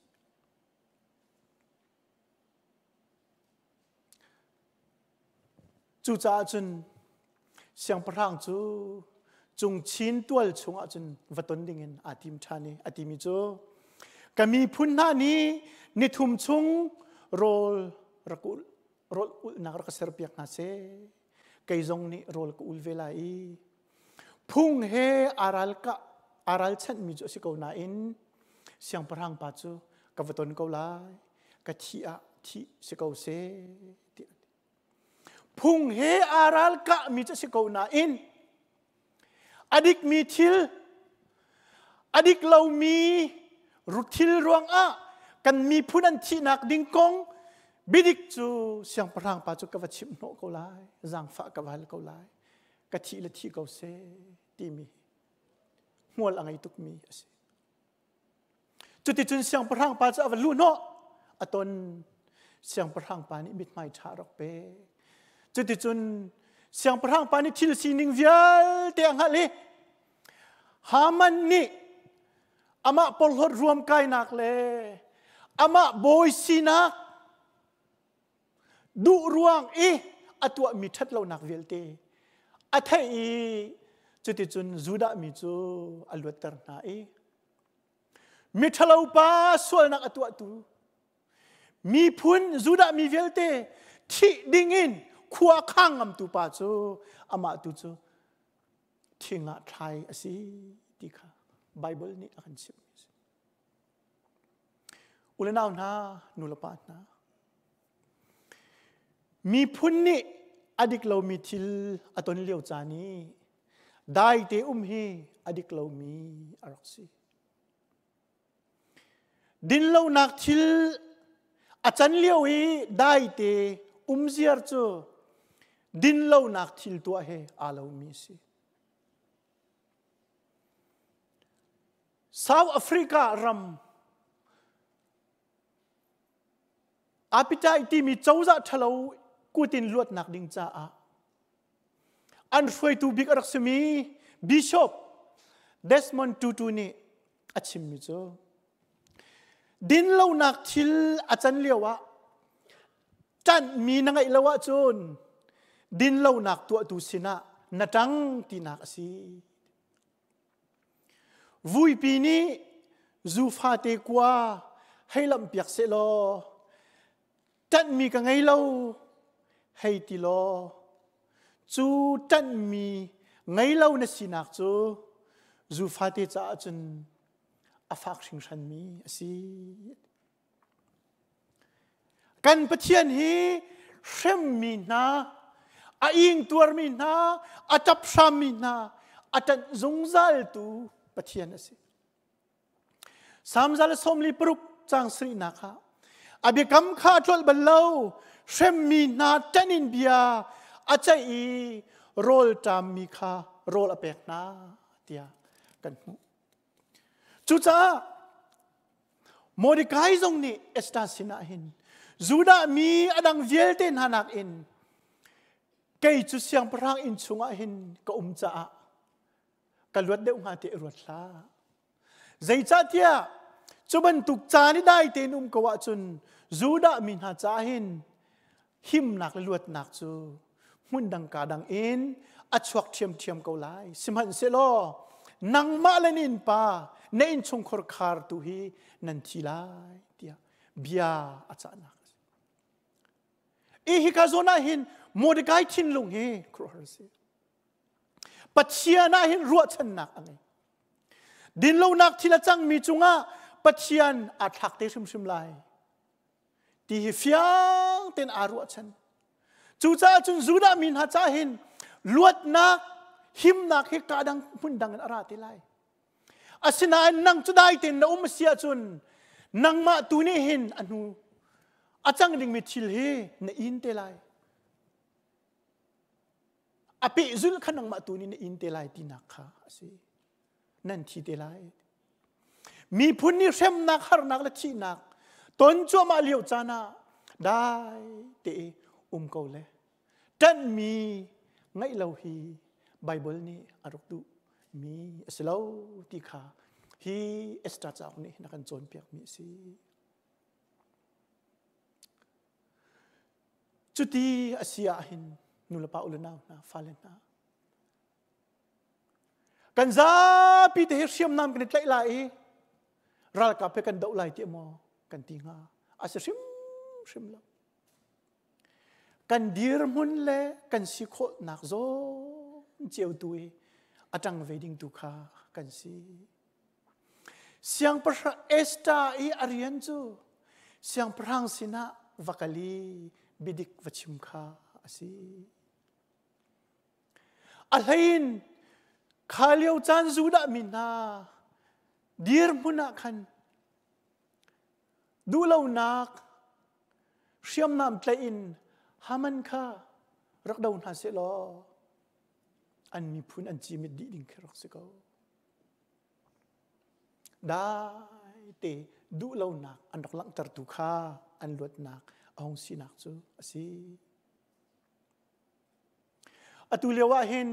Cucaah cun siangpahrang cu cungchin tual chungah cun va ton dingin aa tim ṭhan i a timi cu ka miphun hna nih nithum chung rawl rak ul rawl ulhnak rak ka serpiak hna seh kei zong nih rawl ka ul ve lai i phung he aa ral ka aa ralchanhmi cu a si ko nain siangpahrang pa cu ka va ton ko lai ka thih ah thih si ko seh ti phung he aa ral kahmi cu a si ko nain a dikmi thil a dik lomi thil ruangah kan miphun an thihnak ding kong bidik cu siangpahrang pa cu ka va chimh hnawh ko lai zaangfah ka va hal ko lai ka thih le thi ko seh timi hmual a ngei tukmi a si. Cuticun siangpahrang pa cu a va luh hnawh a ton siangpahrang pa nih mithmai ṭha a rak pek. Cuticun siangpahrang pa nih thil sining vialte a hngalh i Haman nih amah porhlawt ruamkainak le amah bawi sinak duh ruang i a tuahmi ṭhatlonak vialte a theih i cuticun Judah mi cu a luatter hna i miṭhalo pa sualnak a tuahtu miphun Judah mi vialte thih dingin khua khang ngamtu pa cu amah tu cu thing ah thlai a si ti kha Baibal nih a kan chimh. U le nau hna, nu le pa hna, miphun nih a dik lomi thil a ton lio caan i daite um hi a dik lomi a rak si. Dinlonak thil a can lio i daite umziar cu dinlonak thil tuah he aa lomi a si. South Africa ram Apitai timi cozah ṭhalo kutin luatnak ding caah an hruaitu bik a rak simi Bishop Desmond Tutu nih a chimmi cu dinlonak thil a can lio ah ṭanhmi na ngeih lo ahcun dinlonak tuahtu sinah na ṭang tinak a si. Vuipi nih zu fate kua hei lamhpiak sehlaw ṭanhmi ka ngei lo hei ti law cu ṭanhmi ngei lo na sinak cu zu fate caah cun a fak hringhranmi a si. Kan Pathian hi hremmi hna, a ingtuarmi hna, a ṭap hrammi hna, a ṭanh zungzaltu Pathian a si. Salm 146 caang sarihnak ah a biakam kha a tlolh bal lo, hremmi hna ṭanh in bia a ceih i rawl ṭammi kha rawl a pek hna tiah kan hmuh. Cucaah Mordecai zong nih Esther sinah hin Judah mi a dang vialte hna nakin kei cu siangpahrang inn chungah hin ka um caah ka luat deuh hnga ti ruat hlah. Zeicahtiah cu bantuk caan i dai tein um ko ahcun Judah mi hna caah hin himnak le luatnak cu hmun dang ka dang in a chuak ṭhiamṭhiam ko lai. Sihmanhsehlaw nangmah le na innpa na innchungkhar khar tu hi nan thi lai tiah bia a cahnak a si. I hika zawn ah hin Mordecai thinlung hi khuaruahhar a si. Pathian ah hin ruahchannak a ngei. Dinlonak thil a cangmi cungah Pathian aa thlak te hrimhrim lai. Ti hi fiang tein aa ruahchan. Cucaah cun Judah mi hna caah hin luatnak, himnak hi ka dang hmun dang in a ra te lai. Asinain nang cu dai tein na um a si ahcun nangmah tu nih hin a hnu a cang dingmi thil hi na in te lai. A pehzulh kha nangmah tu nih na in te lai tinak kha a si. Nan thi te lai. Miphun nih hremnak, harnak le thihnak ton cuahmah lio caan ah dai te um ko le. Ṭanhmi ngeih lo hi Baibal nih a rak duh mi a si lo ti kha hi Esther cauk nih hin a kan cawnpiak mi a si. Cuti a si ahhin nulepa u le nau hna, fale hna, kan zapi te hi hriamnam kan i tlaih lai i ralkap he kan doh lai tiah maw kan ti hnga? A si hrimhrim lo. Kan dirhmun le kan si khawhnak zawn cio tu i a ṭang ve ding tu kha kan si. Siangpahrang Esther i a rian cu siangpahrang sinah va kal i biadik va chim kha a si. A hleiin kha lio caan Judah mi hna dirhmun ah khan duhlonak hriamnam tlaih in Haman kha rak do hna seh law an miphun an cimit dih ding khi rak si ko. Dai te duhlonak an rak langhtertu kha an luatnak a hung sinak cu a si. Atu lio ah hin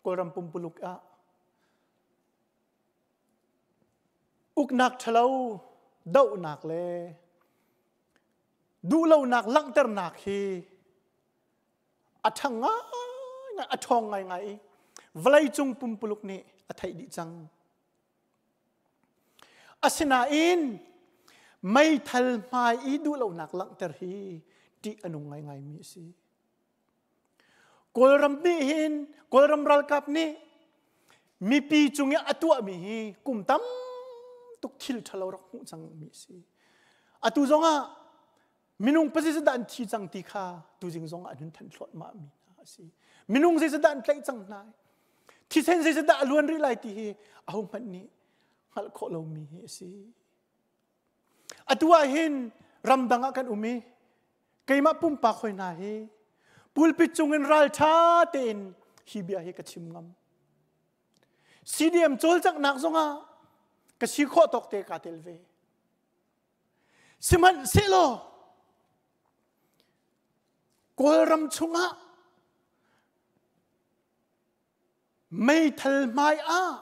Kawlram pumpuluk ah uknak ṭhalo dohnak le duhlonak langhternak hi a ṭhang ngaingai, a ṭhawng ngaingai i vawleicung pumpuluk nih a theih dih cang. Asinain meithal hmai i duhlonak langhter hi ṭih a nung ngaingaimi a si. Kawlram nih hin Kawlram ralkap nih mipi cung i a tuahmi hi kum tam tuk thil ṭhalo rak hmuh cangmi a si. Atu zongah minung pazizat an thi cang ti kha tuzing zongah an hun thanh thluahmah mi hna a si. Minung zeizat an tlaih cang hna. Thisen zeizat a luan rih lai ti hi ahohmanh nih hngalh khawh lomi hi a si. Atu ah hin ramdang ah kan um i keimah pumpak hoi hna hi pulpit cungin ralṭha tein hi bia hi ka chim ngam. CDM cawlcanghnak zongah ka si khawh tawk te kaa tel ve. Sihmanhsehlaw Kawlram chungah meithal hmai ah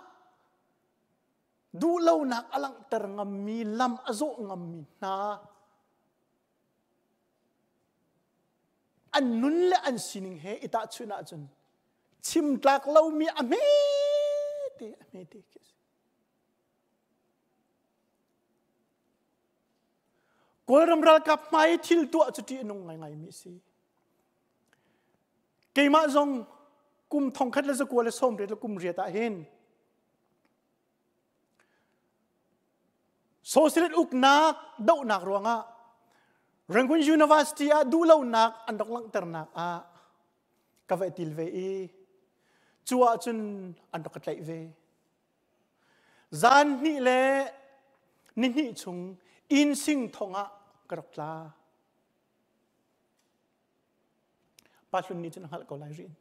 duhlonak a langhter ngammi lam a zawh ngammi hna an nun le an sining he i tahchunh ahcun chim tlak lomi a hmete a hmete khi a si. Kawlram ralkap hmai i thil tuah cu ṭih a nung ngaingaimi a si. Keimah zong kum 1998 ah hin Socialist uknak dohnak ruangah Rangoon University ah duhlonak an rak langhternak ah ka va til ve i cu ahcun an rak ka tlaih ve. Zan hnih le nihnih chung inn sing thong ah ka rak tla. Pa Hlun nih cun a hngalh ko lai rih.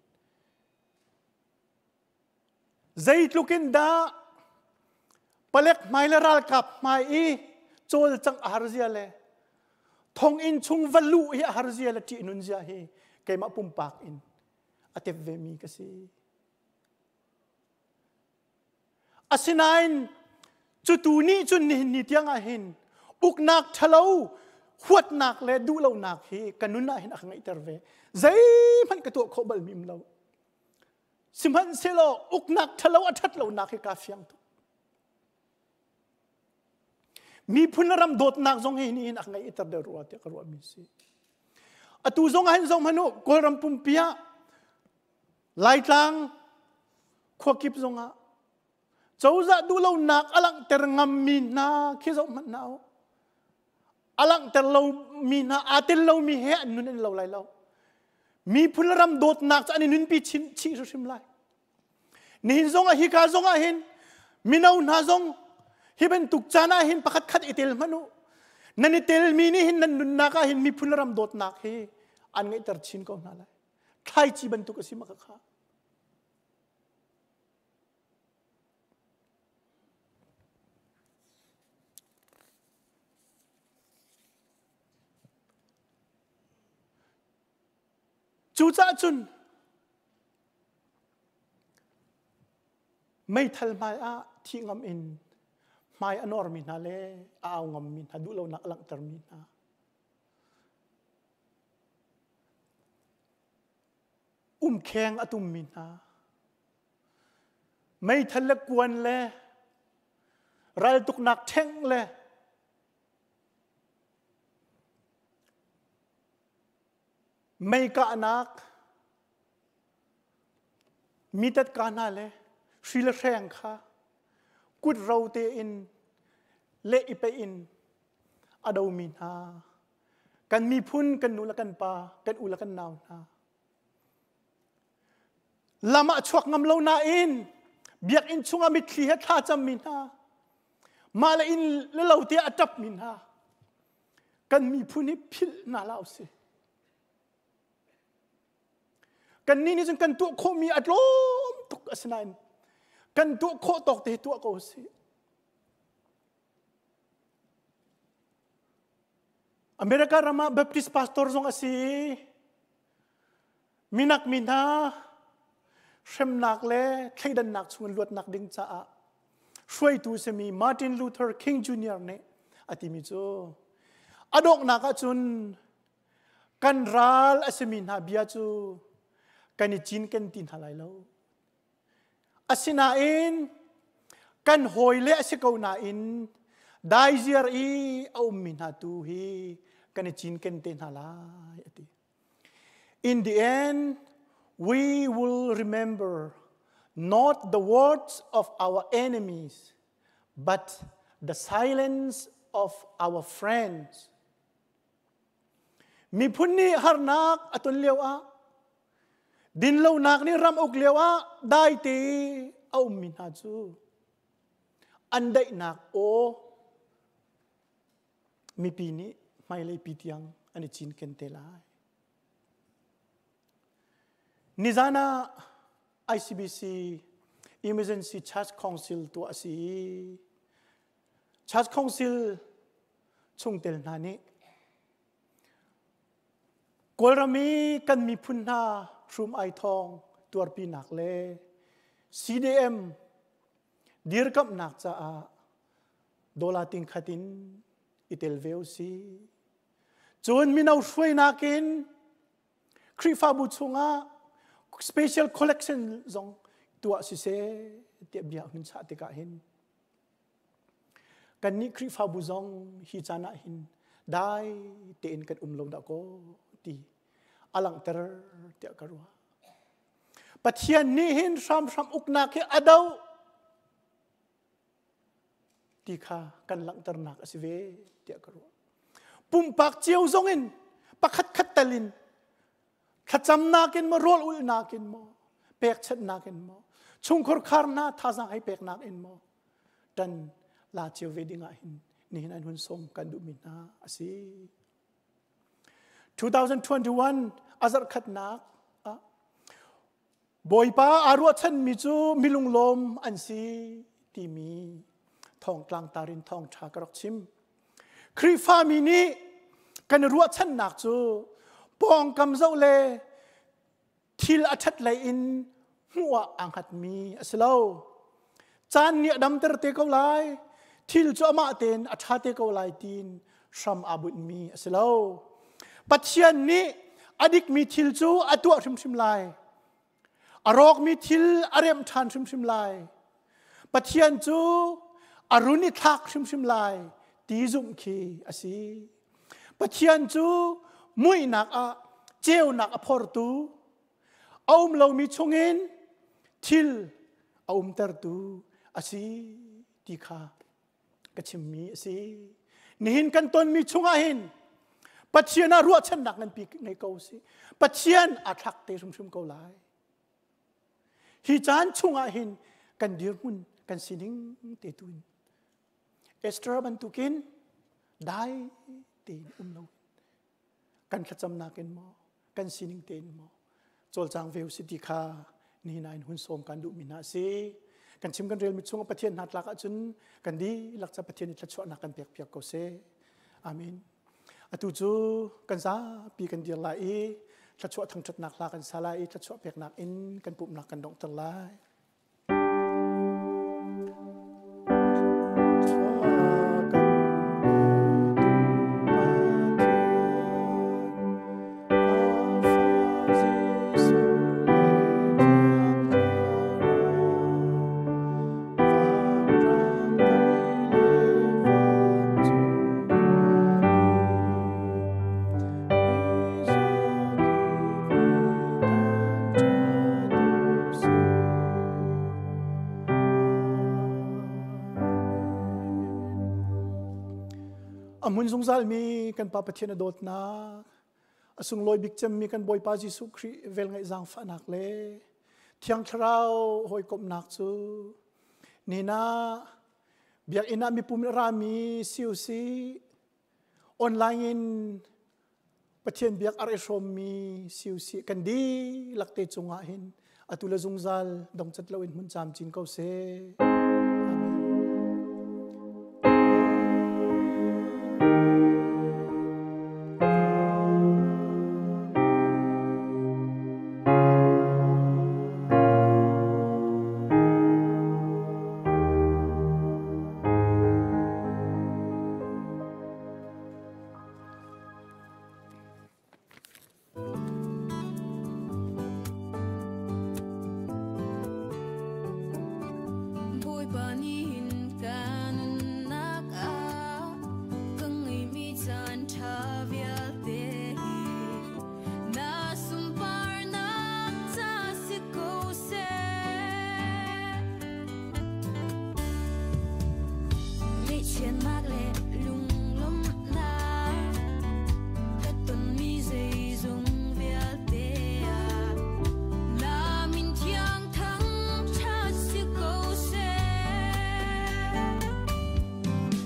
Zeitluk in dah palek hmai le ralkap hmai i cawlcangh a har zia le thonginn chung va luh hi a har zia le ṭih nun zia hi keimah pumpak in a tep ve mi ka si. Asinain cutu nih cun nihin ni tiang ah hin uknak ṭhalo huatnak le duhlonak hi ka nun ah hin a ka ngeihter ve. Zeihmanh ka tuah khawh bal mi um lo. Sihmanhsehlaw uknak ṭhalo a ṭhat lonak hi kaa fiang tuk. Miphun le ram dawtnak zong hi nihin a ngeihter deuh rua tiah ka ruahmi a si. Atu zong ah hin zoh hmanh u, Kawlram pumpi ah Laitlang khuakip zong ah cozah duhlonak a langhter ngammi hna khi zoh hmanh hna u. A langhter lomi hna aa tel lomi he an nun an lo lai lo. Miphun le ram dawtnak cu an i nunpi chin chih hrimhrim lai. Nihin zong ah hika zong ah hin mino hna zong hi bantuk caan ah hin pakhat khat i tel hmanh u. Nan i telmi nih hin nan nunnak ah hin miphun le ram dawtnak hi an ngeihter chin ko hna lai. Thlaici bantuk a si ma kha. Cucaah cun meithal hmai ah thih ngam in hmai a normi hna le a au ngammi hna duhlonak a langhtermi hna umkheng a tummi hna meithal le kuan le raltuknak ṭheng le meikahnak mitat ka hna le hri le hreng kha kut ro tein le i peih in a domi hna kan miphun kan nu le kan pa kan u le kan nau hna lam ah chuak ngam lo nain biakinn chungah mitthli he thla cammi hna mah le inn le lo te a ṭapmi hna kan miphun hi philh hna hlah usih. Kannih nih cun kan tuah khawhmi a tlawm tuk asinain kan tuah khawh tawk te hi tuah ko usih. America ram ah Baptist pastor zong a si i minak mi hna hremnak le thleidannak chungin luatnak ding caah hruaitu simi Martin Luther King Jr. nih a timi cu a donghnak ahcun kan ral a simi hna bia cu kan i cinken ti hna lai lo. Asinain kan hawile a si ko nain daiziar i a ummi hna tu hi kan i cinken te hna lai a ti. In the end, we will remember not the words of our enemies, but the silence of our friends. Miphun nih harnak a ton lio ah, dinlonak nih ram uk lio ah daite a ummi hna cu an daihnak aw mipi nih hmailei pi tiang an i cinken te lai. Nizan ah ICBC Emergency Church Council tuah a si i Church Council chungtel hna nih Kawlram i kan miphun hna hrum ai thawng tuarpinak le CDM dirkamhnak caah dollar ting khat in i tel ve u si. Cun mino hruainak in Khrihfabu chungah special collection zong tuah siseh tiah bia hun chah tikah hin kannih Khrihfabu zong hi caan ah hin dai tein kan um lo dah kaw ti a langhter tiah ka ruah. Pathian nih hin hramhram uknak hi a doh ti kha kan langhternak a si ve tiah ka ruah. Pumpak cio zong in pakhat khat tal in thlacamnak in maw rawl ulhnak in maw pekchanhnak in maw chungkhur khar hna thazaang hei peknak in maw tan la cio ve ding ah hin nihin an hun sawm kan duhmi hna a si. 2021 a zarh khatnak ah Bawipa aa ruahchanmi cu milunglawm an si timi thawngtlang tar in thawngṭha ka rak chim. Khrihfami nih kan i ruahchannak cu pawngkam zoh le thil a ṭhat lei in hmuh ah aa hngatmi a si lo. Caan nih a damter te ko lai, thil cu amah tein a ṭha te ko lai tiin hram aa bunhmi a si lo. Pathian nih a dikmi thil cu a tuah hrimhrim lai. A rawkmi thil a remh ṭhan hrimhrim lai. Pathian cu a run i thlak hrimhrim lai ti zumh khi a si. Pathian cu muihnak ah ceunak a phortu, a um lomi chungin thil a umtertu a si ti kha ka chimmi a si. Nihin kan tonmi chungah hin Pathian ah ruahchannak nganpi ngei ko si. Pathian aa thlak te hrimhrim ko lai. Hi caan chungah hin kan dirhmun kan sining te tu in Esther bantukin dai tein um lo kan thlacamnak in maw kan sining tein maw cawlcang ve si ti kha nihin ah in hun sawm kan duhmi hna a si kan chim kan relmi chungah Pathian hna tlak ahcun kan dihlak ca Pathian i thluachuahnak kan pek piak ko seh amen atu cu kan zapi kan dir lai i Thluachuah thangṭhatnak hla kan sa lai i thluachuah peknak in kan pumhnak kan donghter lai. A hmun zungzal mi kan Pa Pathian a dawtnak, a sunglawi bik cemmi kan Bawipa Jesuh Khrih velngeih zaangfahnak le Thiang Thlarau hawikomhnak cu nina biakinn ah mipum in rami si u sih, online in Pathian biak ar i hrawmmi si u sih, kan dihlak te cungah hin atu le zungzal dongcat loin hmun camcin ko seh.